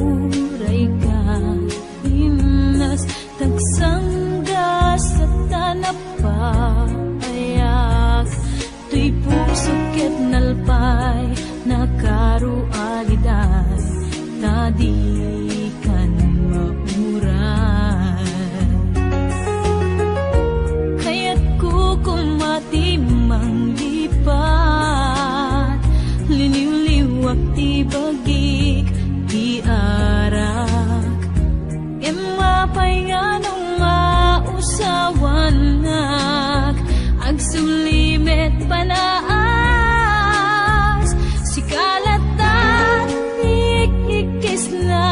Inur-urayka, Imnas tagsanggas a ta napaayak, toy pusok ket nalpay, nakarualiday, ta dikan mauray. Kayatko koma ti manglipat, liniwliwak ti bagik, ti arak. Ngem mapay nga nung mausawannak, agsumli met panaas. Sika latta, ik-ikkisna,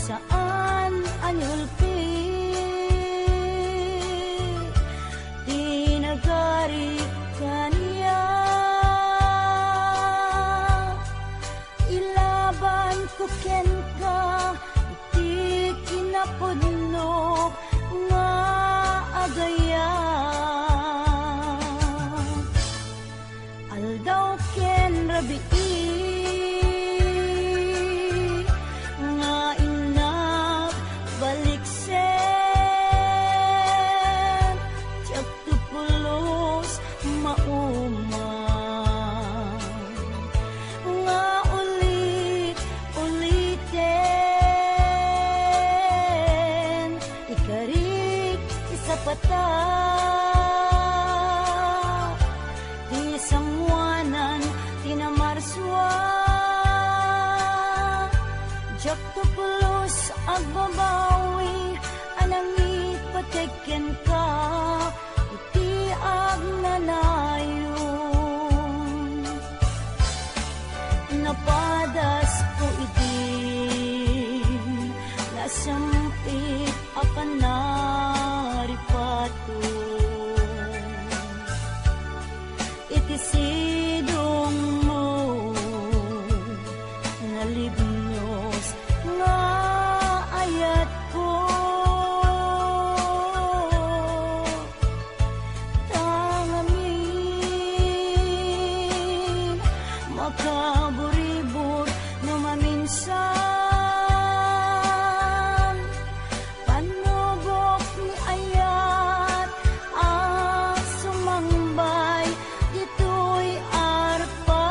Saan a niulpi ti nagari kaniak. Ilabanko kenka ti kinapudno nga agayat. Aldaw ken rabii nga innak baliksen, diak to pulos mauma nga ulit-uliten. Ikarik ti sapata ti sangoanan ti namarsua. Diak to pulos agbabawi a nangipateg kenka iti agnanayon. Napadasko idin nasam-it a panaripato iti sidongmo, nalibnos nga ayatko. Tangamin, makaburibur no maminsan. Panubok ni ayat a sumangbay ditoy arpa.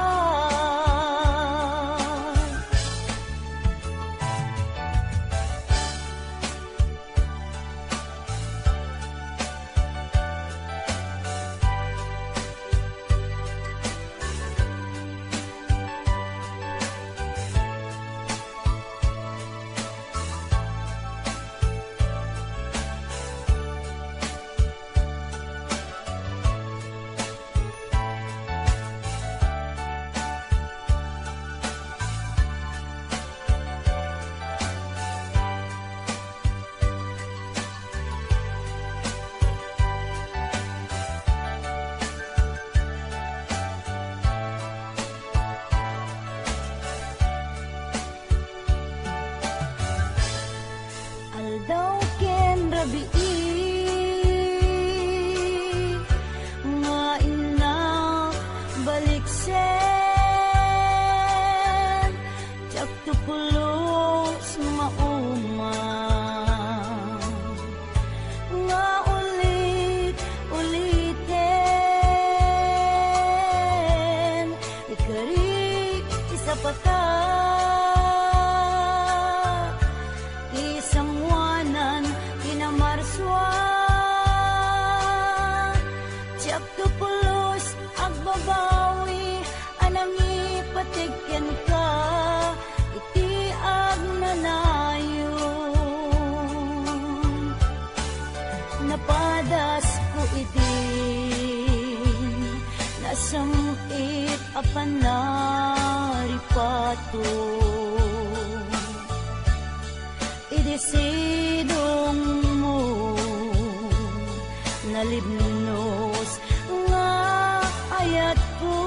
Aldaw ken rabii nga innak baliksen, diak to pulos mauma nga ulit-uliten. Ikarik ti sapata ti sangoanan ti namarsua. Diak to pulos agbabawi a nangipateg kenka iti agnanayon. Napadasko idin nasam-it a panaripato idi sidongmo, nalibnos nga ayatko.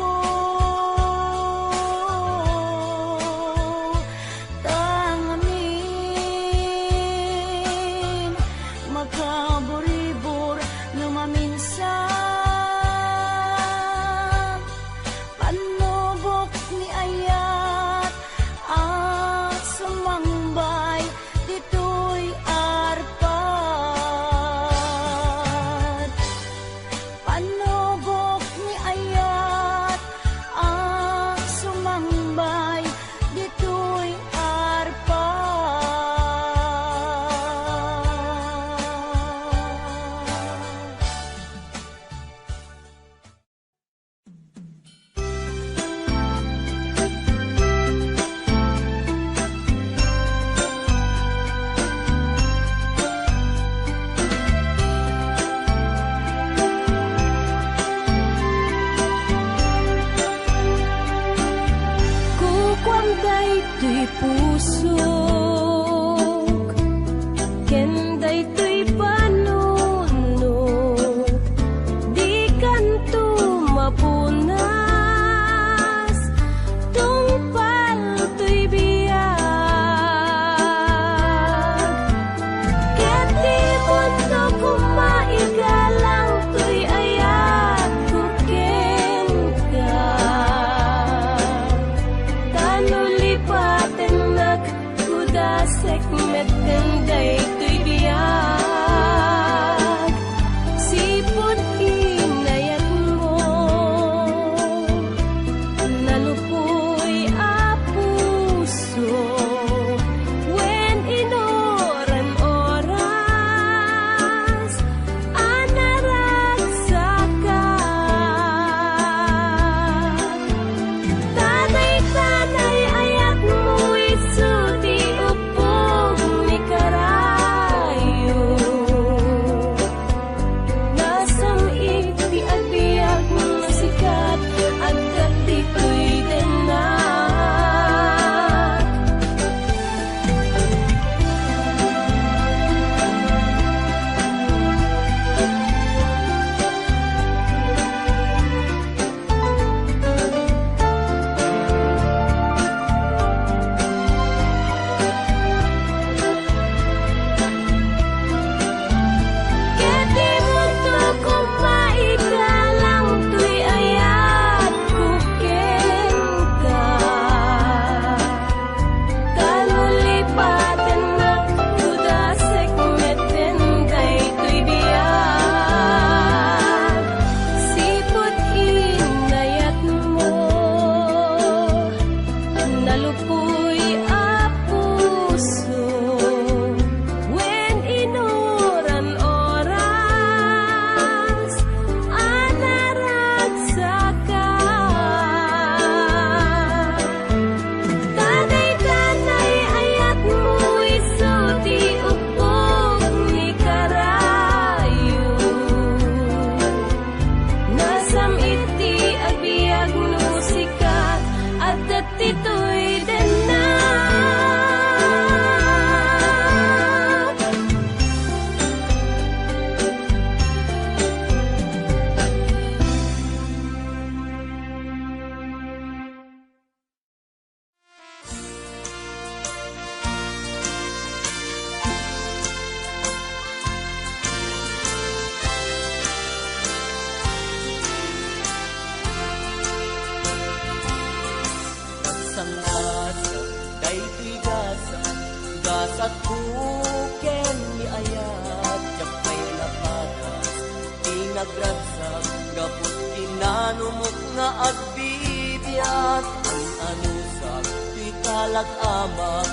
Tangamin, makaburibur no maminsan. Panubok ni ayat a sumangbay ditoy arpad. Ken ni ayat, diak pay napadas ti nagragsak gapu kinanumok nga agbibiag. An-anusak ti kalak-amak,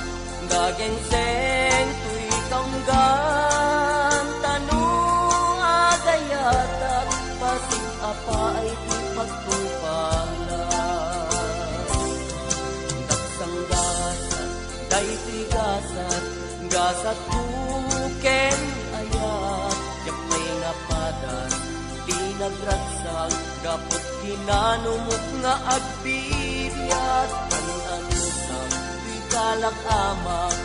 dagingseng toy kaunggan, ta no agayatak, pasig-apa ay ti pagtungpalan. Daksanggasat, daytoy gasat, gasatko ken ayat, diak pay napadas ti nagragsak gapu kinanumok nga agbibiag. An-anusak ti kalak-amak,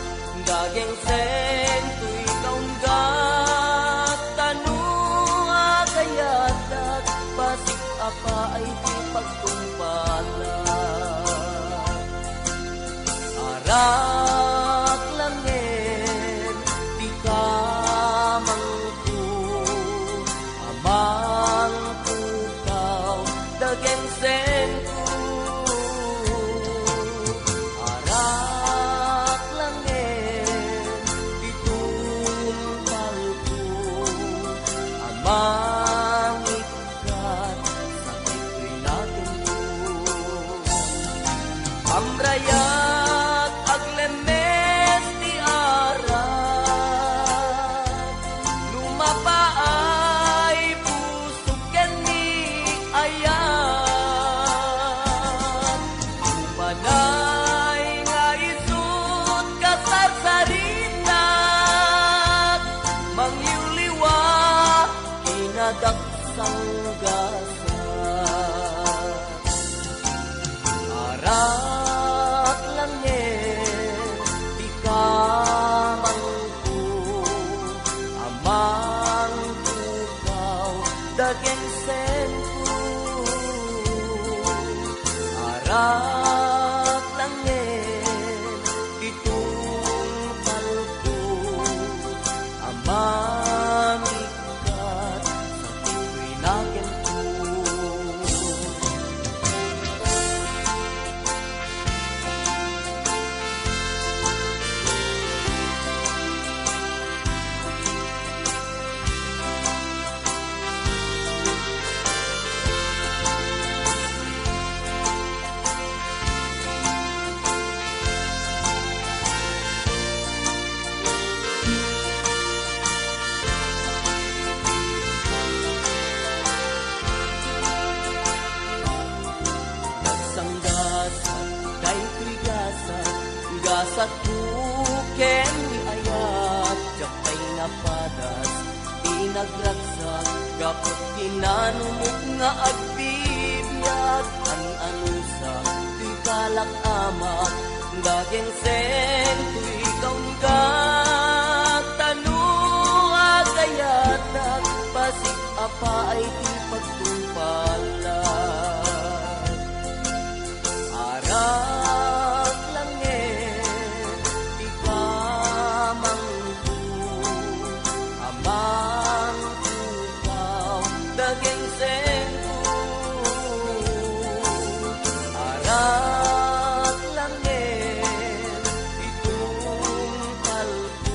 dagingseng toy kaunggat, ta no agayatak, pasig-apa ay ti pagtungpalan. Arak langen ti kamangko, amang pukaw, dagingsengko. Arak langen ti tungpalko, amang kat sakit ti nakenko. Amrayak aglemmes ti arak, no mapaay pusok ken ni ayat. Umanay nga isut' kasarsaritak, mangliwliwa kinadaksanggasat. Arak langen ti kamangko, amang pukaw, dagingsengko. Arak langen ti tungpalko, amang kat sakit ti nakenko. Nagsanggasat daytoy gasat, gasatko ken ni ayat, diak pay napadas ti nagragsak gapu kinanumok nga agbibiag. An-anusak ti kalak-amak, dagingseng toy kaunggat, ta no agayatak, pasig-apa ay ti pagtungpalan. Arak langen ti kamangko, amang pukaw, dagingsengko. Arak langen ti tungpalko,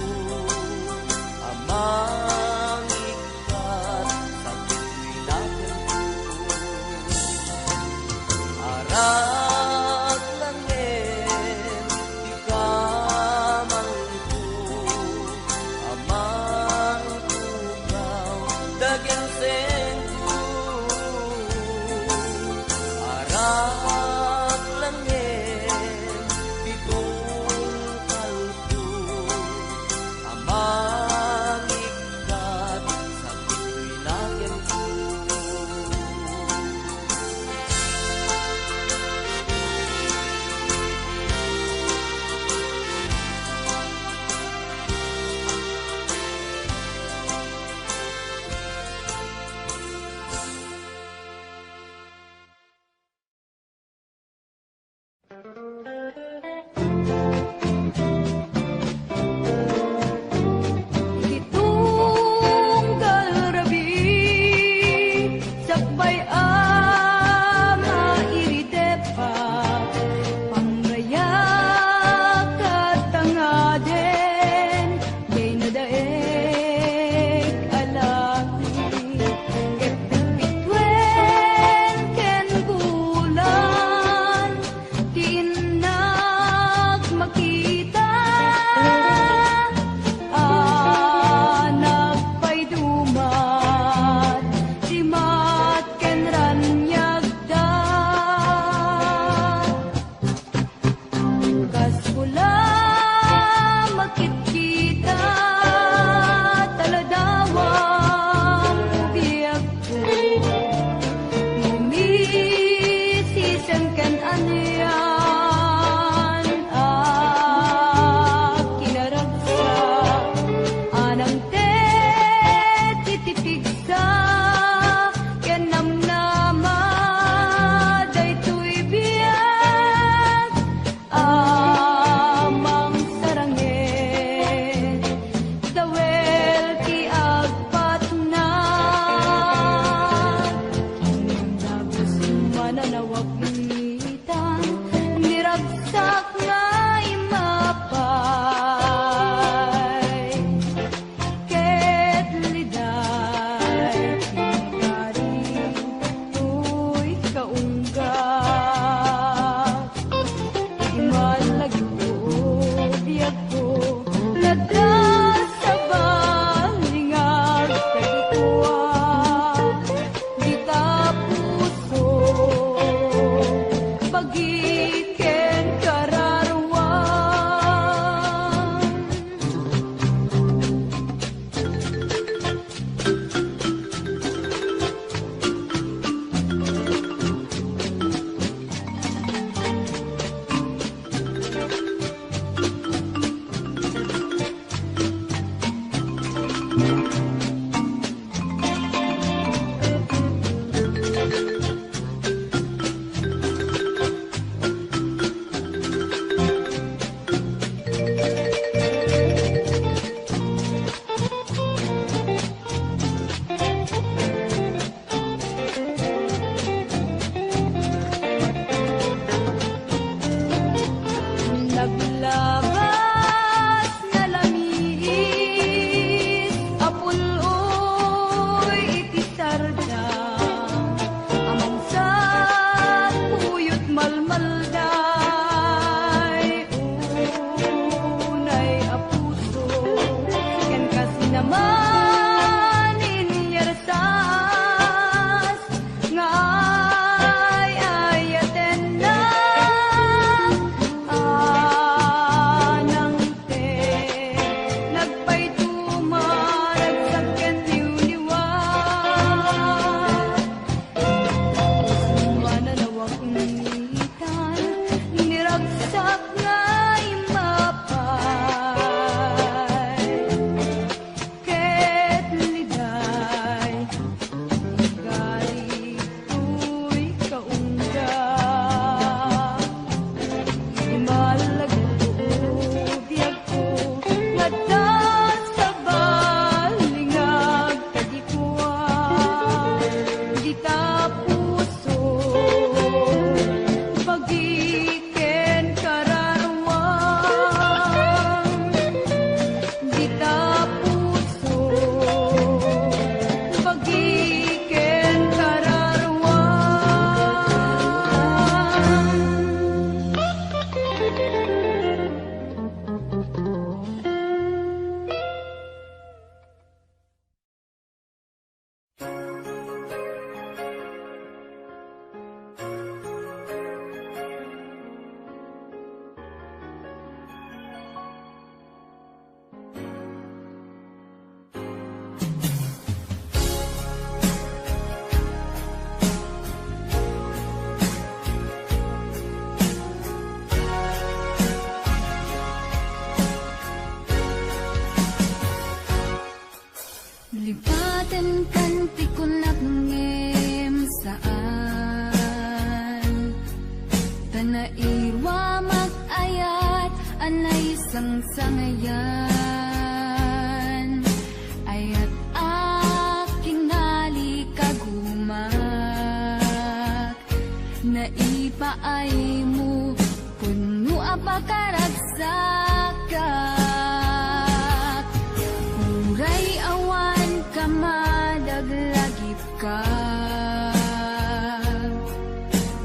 Kanti kunak ngem saan. Ta nairuamak ayat a naisangsangayan. Ayat a kinalikagumak. Naipaaymo, pudno a pakaragsakak. Uray awan ka madaglagipka.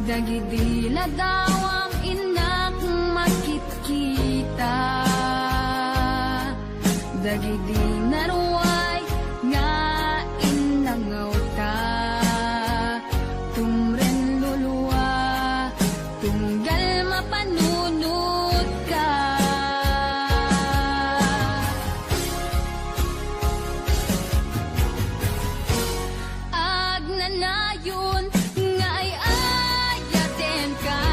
Dagidi ladawam innak makitkita. Dagidi naruay nga innangawta, tumren lulua, tunggal mapanunotka. Agnanayon nga ay-ayatenka.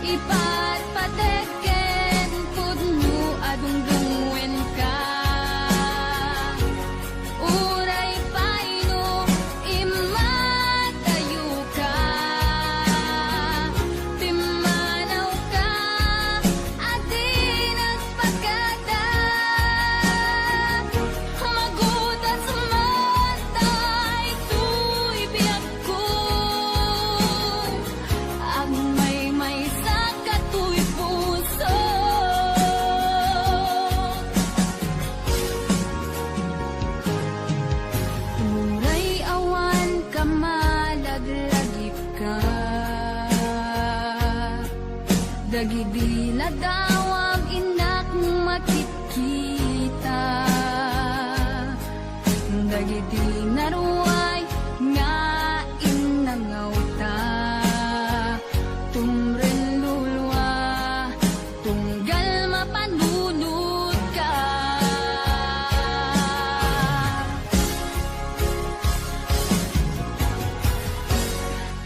Ipatpatek ken pudno a dungdungngoenka. Uray pay no immadayoka, pimmanawka a di nagpakada. Magutas man daytoy biag ko, agmaymaysa katoy puso. Uray awan ka malaglagipka, dagidi ladawam innak makitkita. Dagiti naruay nga innangawta, tumren lulua, tunggal mapanunotka.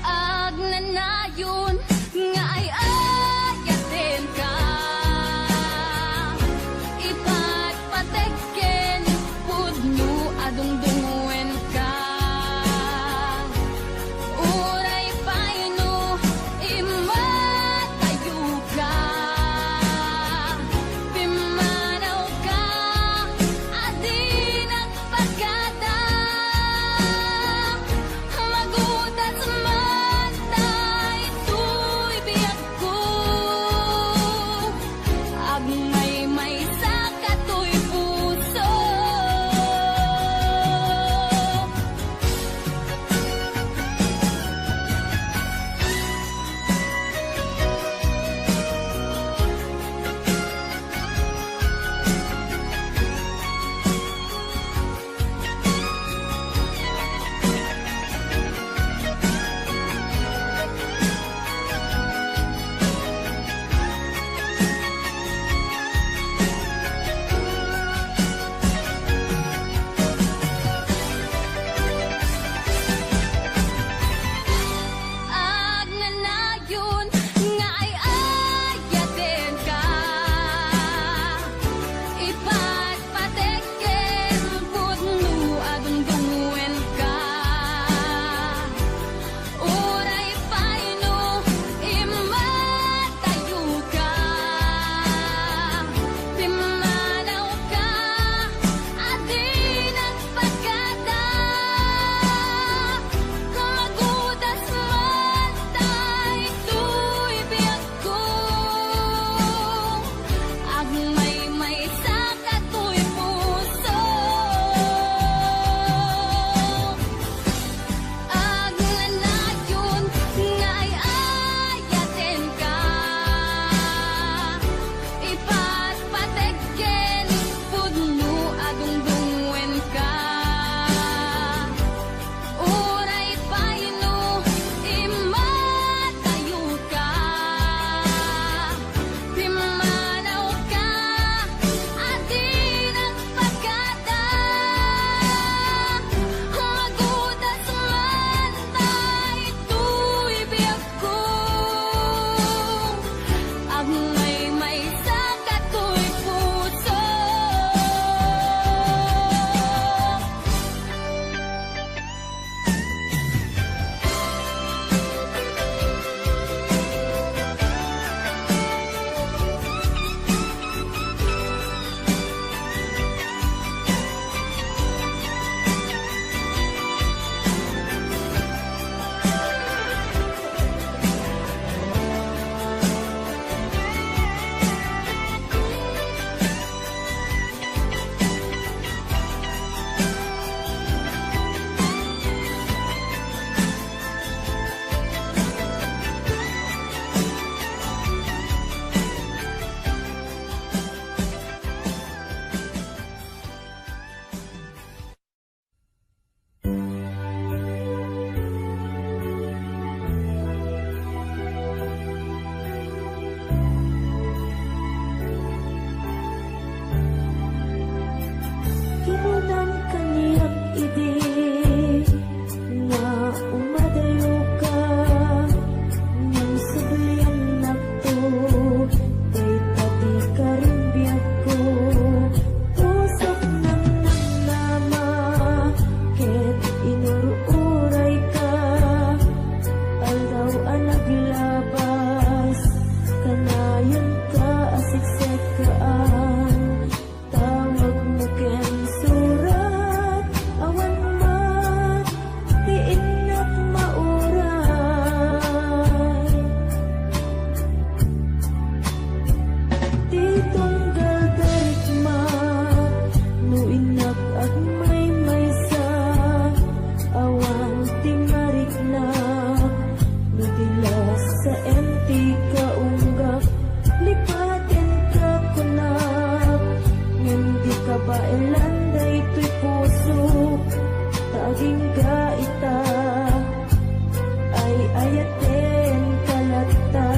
Agnanayon nga ay-ayatenka. Di kabaelan daytoy pusok, ta agingga ita, ay-ayatenka latta.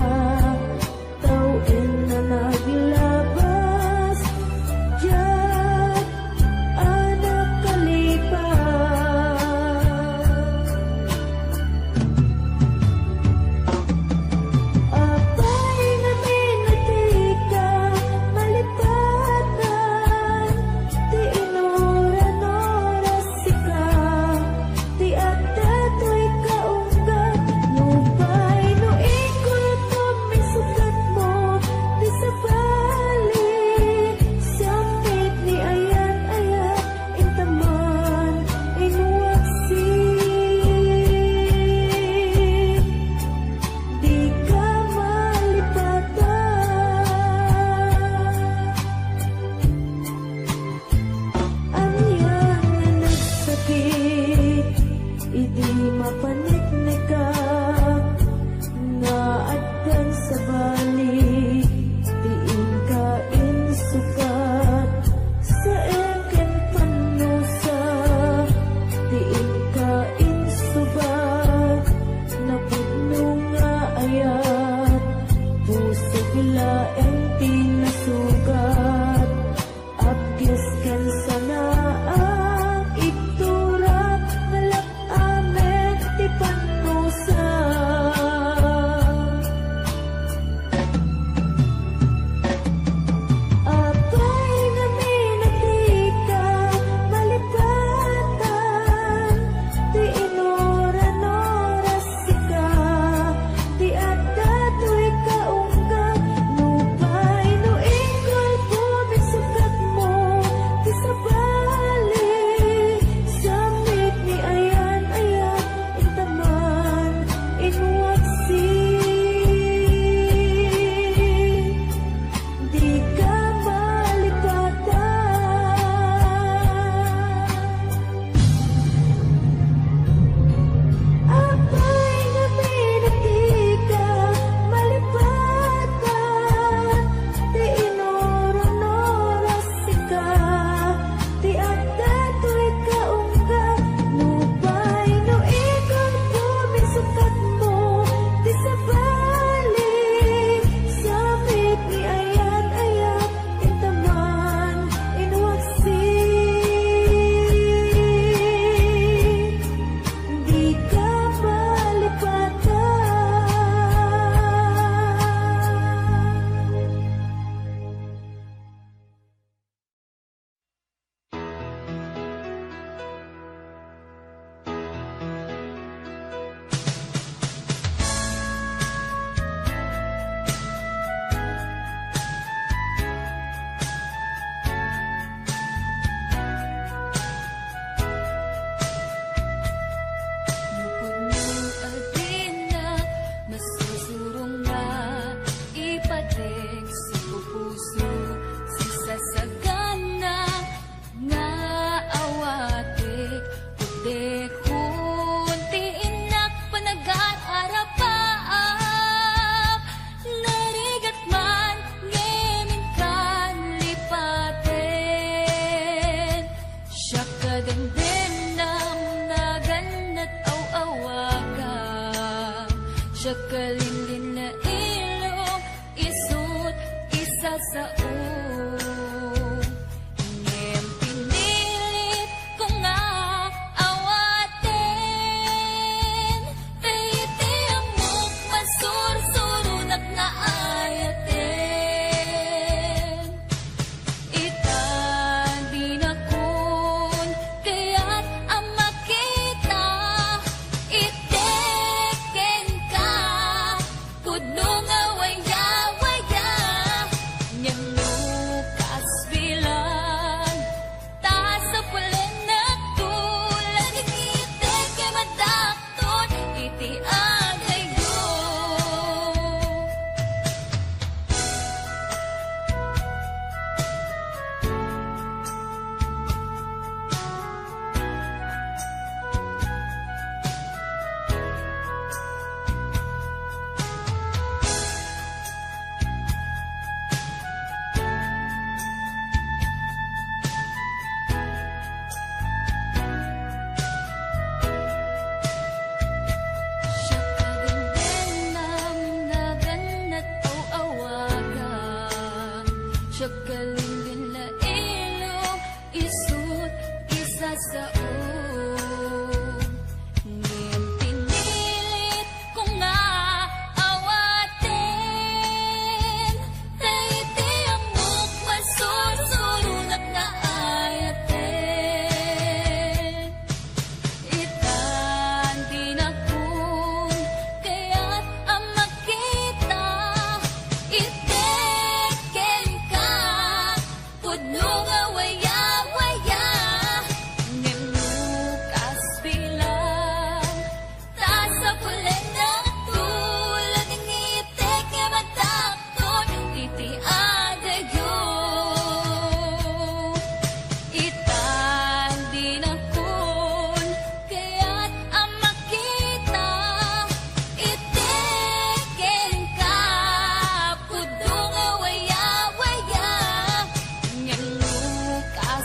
Tawen a naglabas, diak a nakalipas. Apay ngamin a dika malipatan, ti inuran-urasika, ti adda toy kaunggat. Nupay no ikulpom, isukatmo ti sabali, samitmi ayat-ayat, intaman, inwaksi. Dika malipatan. Ania nga nagsakit idi mapaneknekak, nga addan sabali ti inka insukat, saem ken pannusa ti inka insubat, napudno nga ayat, pusok laeng ti nasugat. Apges ken sanaak, itturak nga lak-amen ti pannusa. Apay ngamin a dika malipatan, ti inuran-urasika, ti adda toy kaunggat. Nupay no ikulpom, isukatmo ti sabali, samitmi ayat-ayat, intaman, inwaksi. Dika malipatan. Apay ngamin a dika malipatan, ti inuran-urasika, ti adda toy kaunggat. Nupay no ikulpom, isukatmo ti sabali, samitmi ayat-ayat, intaman, inwaksi. Dika malipatan. Nupudno a dinak masusurong nga ipatik sa pupuso, sisasagana nga awatek, pudekon ti innak, panagar-arapaak, narigat man ngem inkan lipaten. Siak a demdemnam, naganna't aw-awagam, siak a linlinna ilong, isu't isasaom. Ngem pinilit ko nga awaten, ta iti ammok, masursuronak nga ayaten. Ita dinakon kayat a makita, iti kenka Waya, waya, ngem no kas bilang, ta sapulenna tulod ngitek nga madakton iti adagyo. Ita dinakon kayat a makita iti kenka, pudno nga waya-waya, ngem no kas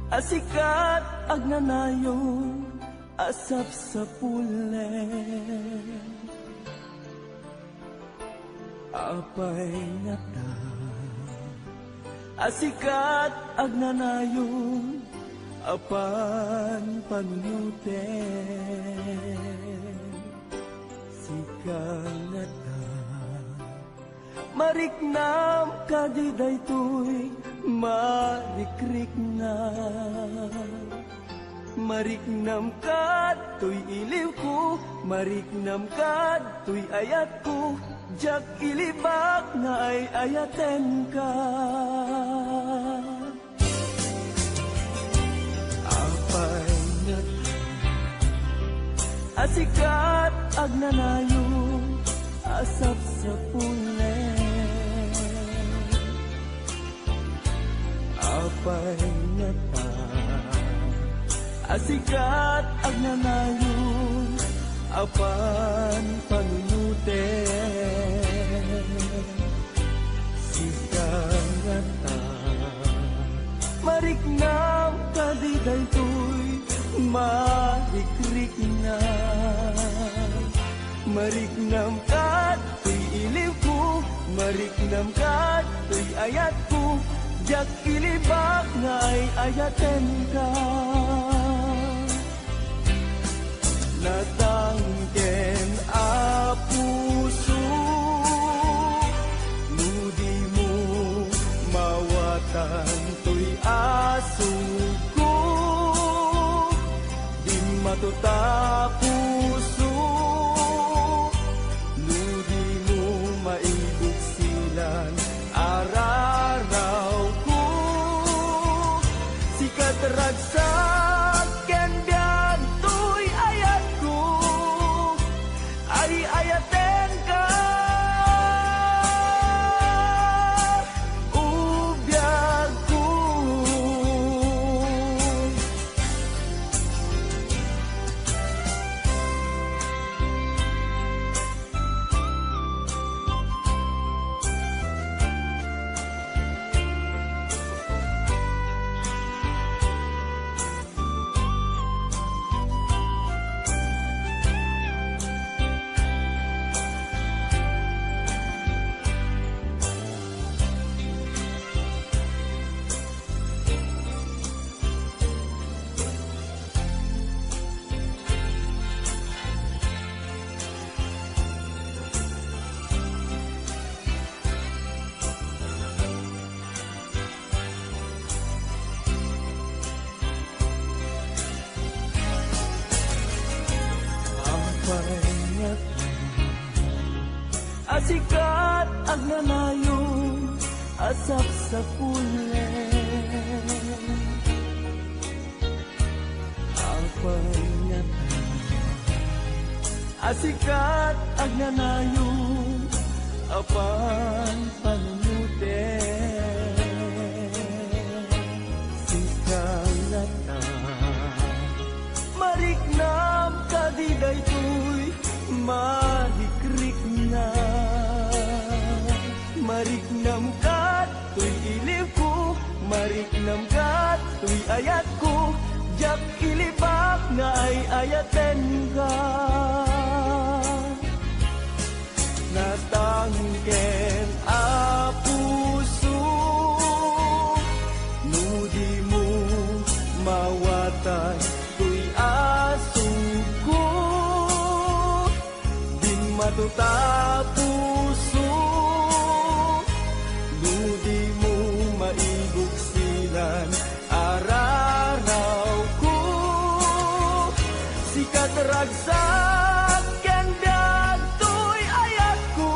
A sikat agnanayon a sapsapulen. Apay ngata a sikat agnanayon a panpanunuten. Sika ngata, mariknam kadi daytoy marikriknam. Mariknam kadtoy iliwko, mariknam kadtoy ayatko, diak ilibak nga ay-ayatenka. Apay ngata a sikat agnanayon a sapsapulen. Apay ngata a sikat agnanayon a panpanunuten. Sika ngata, mariknam kadi daytoy marikriknam. Mariknam kadtoy iliwko, mariknam kadtoy ayatko, diak ilibak nga ay-ayatenka. Natangken a puso, no di mo mawatan toy asugko. Dimmato ta puso, no di mo maibuksilan ararawko. Sikat ragsak ken biag toy ayatko, ay-ayatenka, o biagko. Apay ngata a sikat agnanayon a sapsapulen. Apay ngata a sikat agnanayon a panpanunuten. Sika ngata, mariknam kadi daytoy marikriknam. Mariknam kadtoy iliwko, mariknam kadtoy ayatko, diak ilibak nga ay-ayatenka. Natangken a puso, no di mo mawatan toy asugko. Dimmato ta puso, no di mo maibuksilan ararawko. Sikat ragsak ken biag toy ayatko.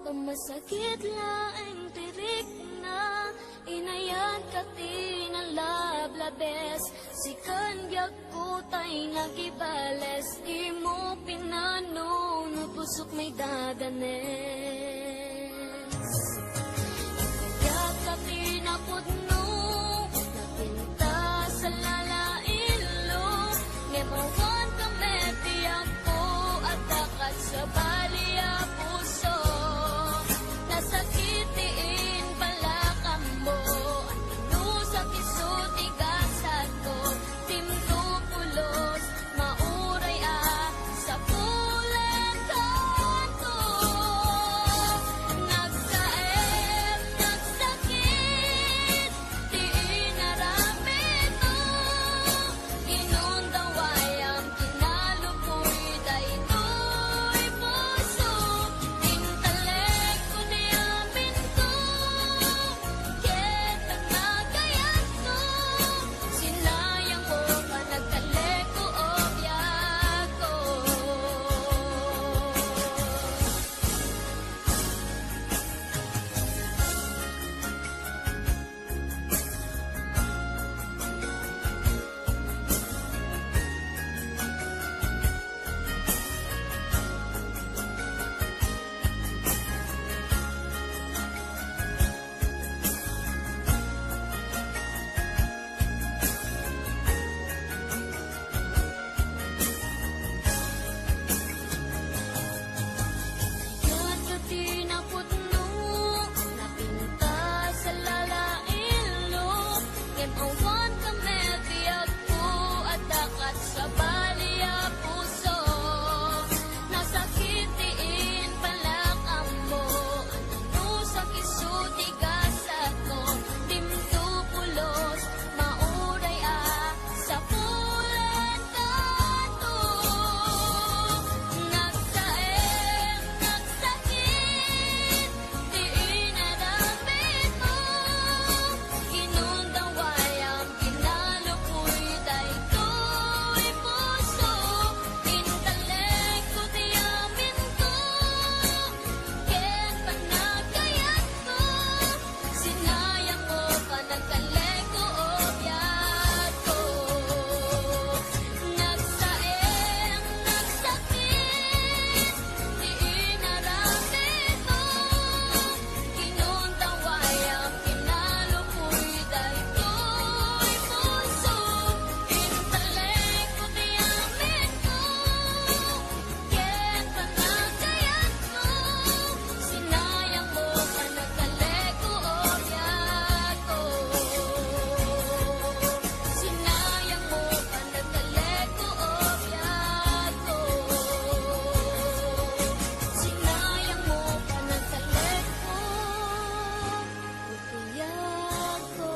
Masakit laeng ti rikna, inayat ka ti nalablabes, sikan biagko tay nagibales, dimo pinano no pusok may dadanes. Inayat ka ti napudno, napintas a lalailo, ngem awan ka met ti agko, adda kat sabali a puso. Nasakit ti impalakanmo, annusak isu ti gasatko, dimto pulos, mauray a sapulen kanto. Nagsaem, nagsakit, ti inaramidmo, inundawayam, kinalupoy daytoy puso, intalekko ti aminko, ket panagayatko, sinayangmo panagtalekko, o biagko. Ket ti napudno, napintas a lalailo, ngem awan ka met ti agko, adda kat sabali a puso. Nasakit ti impalakanmo, annusak isu ti gasatko, dimto pulos, mauray a sapulen kanto. Nagsaem, nagsakit ti inaramidmo, inundawayam, kinalupoy daytoy puso, intalekko ti aminko, ken panagayatko, sinayangmo panagtalekko, o biagko. Nagsaem, nagsakit ti inaramidmo, inundawayam, kinalupoy daytoy puso, intalekko ti aminko, ket panagayatko, sinayangmo panagtalekko, o biagko. Sinayangmo panagtalekko, o biagko. Sinayangmo panagtalekko, o biagko.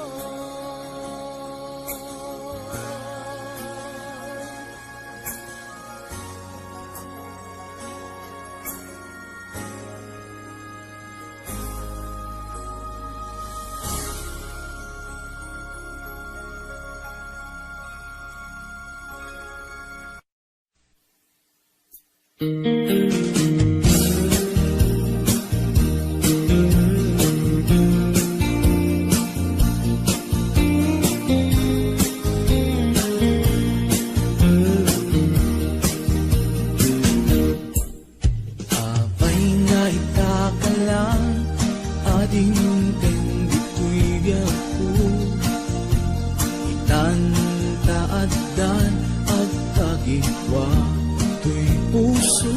Apay nga ita ka lang a dimteng ditoy biagko. Itan ta addan agkagipua toy puso.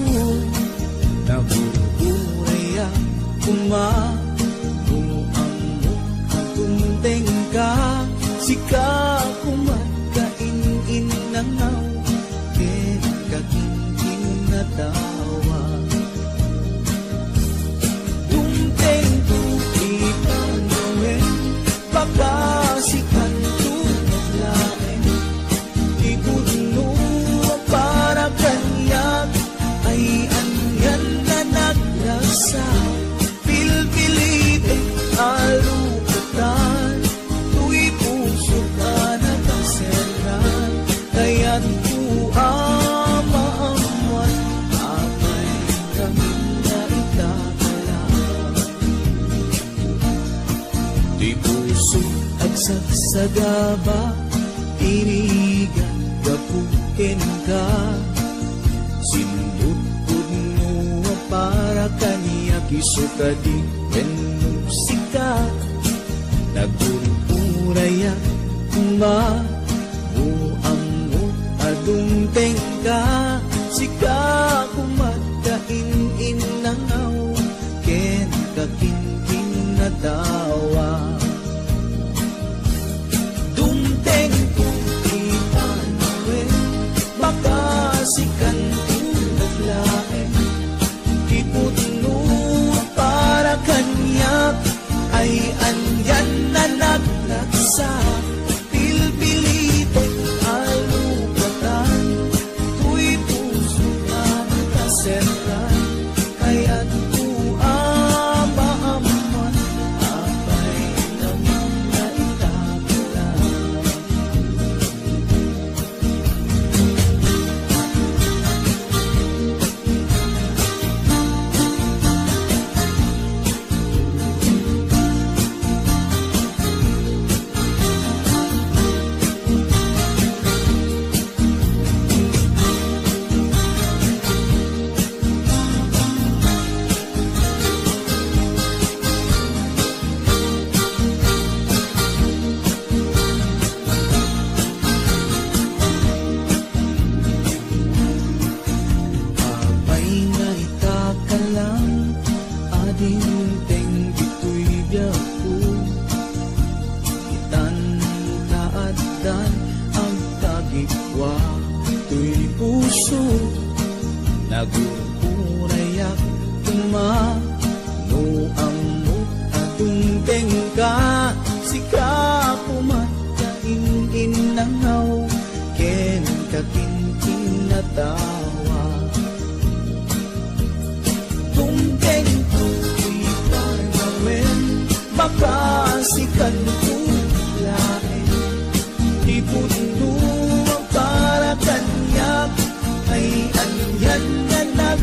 Sagaba, irigat gapu kenka. Sinudpudno a para kaniak isu kadi wenno sika. Nagurpurayak koma no ammok a dumtengka. Sika koma ta in-innangaw ken kakinkinatawa. Dumtengko ti panawen, makasikanto met laeng. Ti pudno a para kaniak ay anian a nagragsak. Pilpilitek a lupatan, toy puso a nakaserran. Kayatko a maammuan, apay, nga mangaitak la. Apay nga ita ka lang a dimteng ditoy biagko. Itan ta addan agkagikua toy puso. Nagurpurayak koma no ammok a dumtengka. Sika koma ta in-innangaw ken kakinkinatawa. Dumtengko ti panawen, makasikanto laeng. Ti pudno a para kaniak ay anian a nag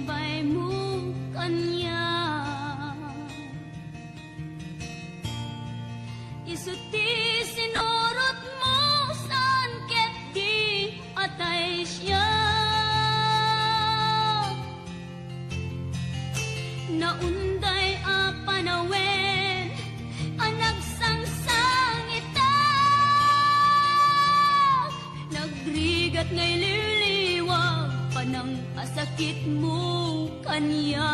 baymo kaniak. Isu ti sinurotmo, saan ket di atay siak. Naunday a panawen a nagsangsangitak, nagrigat nga iliwliwag panangasakitmo kaniak.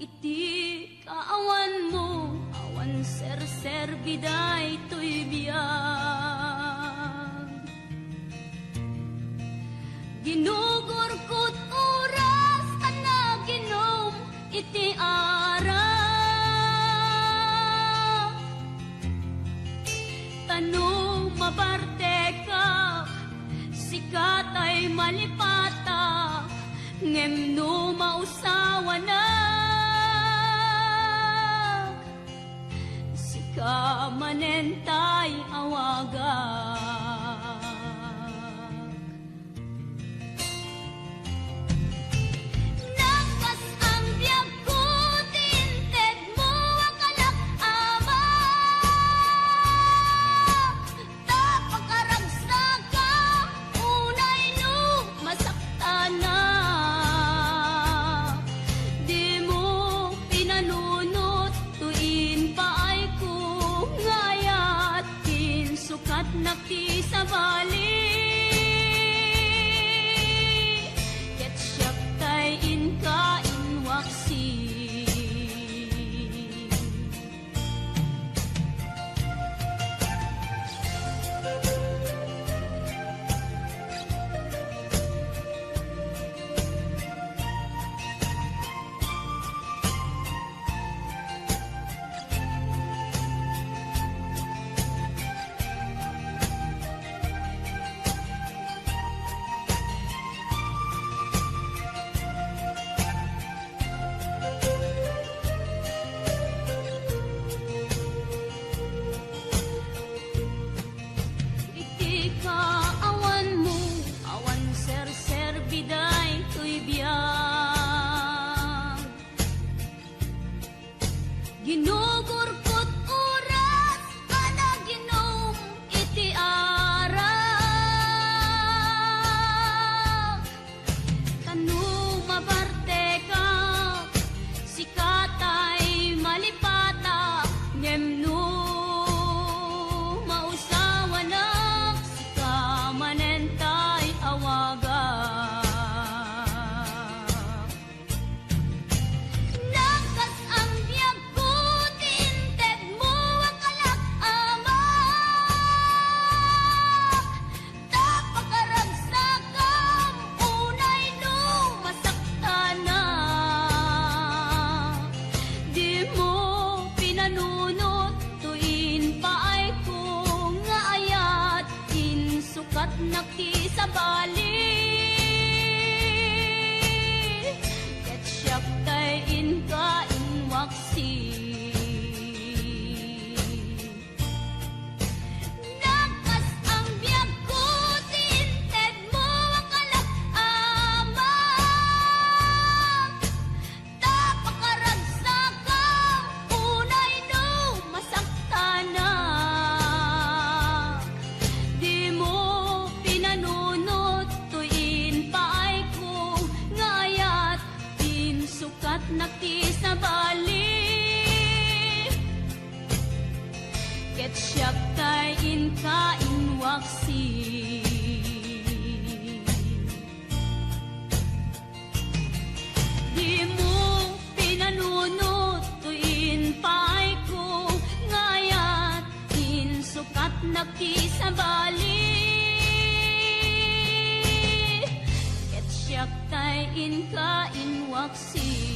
Iti kaawanmo, awan serserbi daytoy biag. Ginugurkot oras a naginom iti arak. Ta no mabartekak, sika tay malipatak, ngem no mausawanak, sika manen tay awagak. Nagkas-ang biagko ti intedmo a kalak, Ama. Ta pakaragsakam unay no masaktanak. Dimo pinanunot toy impaayko nga ayat, insukatnak ti sabali. Ket siak tay inka inwaksi. Iti kaawanmo, awan serserbi daytoy biag. Ginugurkot oras a naginom iti arak. Ta no mabartekak, sika tay malipatak, ngem no mausawanak, sika manen tay awagak. Nagkas-ang biagko ti intedmo a kalak, Ama. Ta pakaragsakam unay no masaktanak. Dimo pinanunot toy impaayko nga ayat, insukatnak ti sabali. Ket siak tay inka inwaksi. Nagkas-ang biagko ti intedmo a kalak, Ama. Ta pakaragsakam unay no masaktanak. Dimo pinanunot toy impaayko nga ayat, insukatnak ti sabali. Ket siak tay inka inwaksi. Dimo pinanunot toy impaayko nga ayat, insukatnak ti sabali. Ket siak tay inka inwaksi.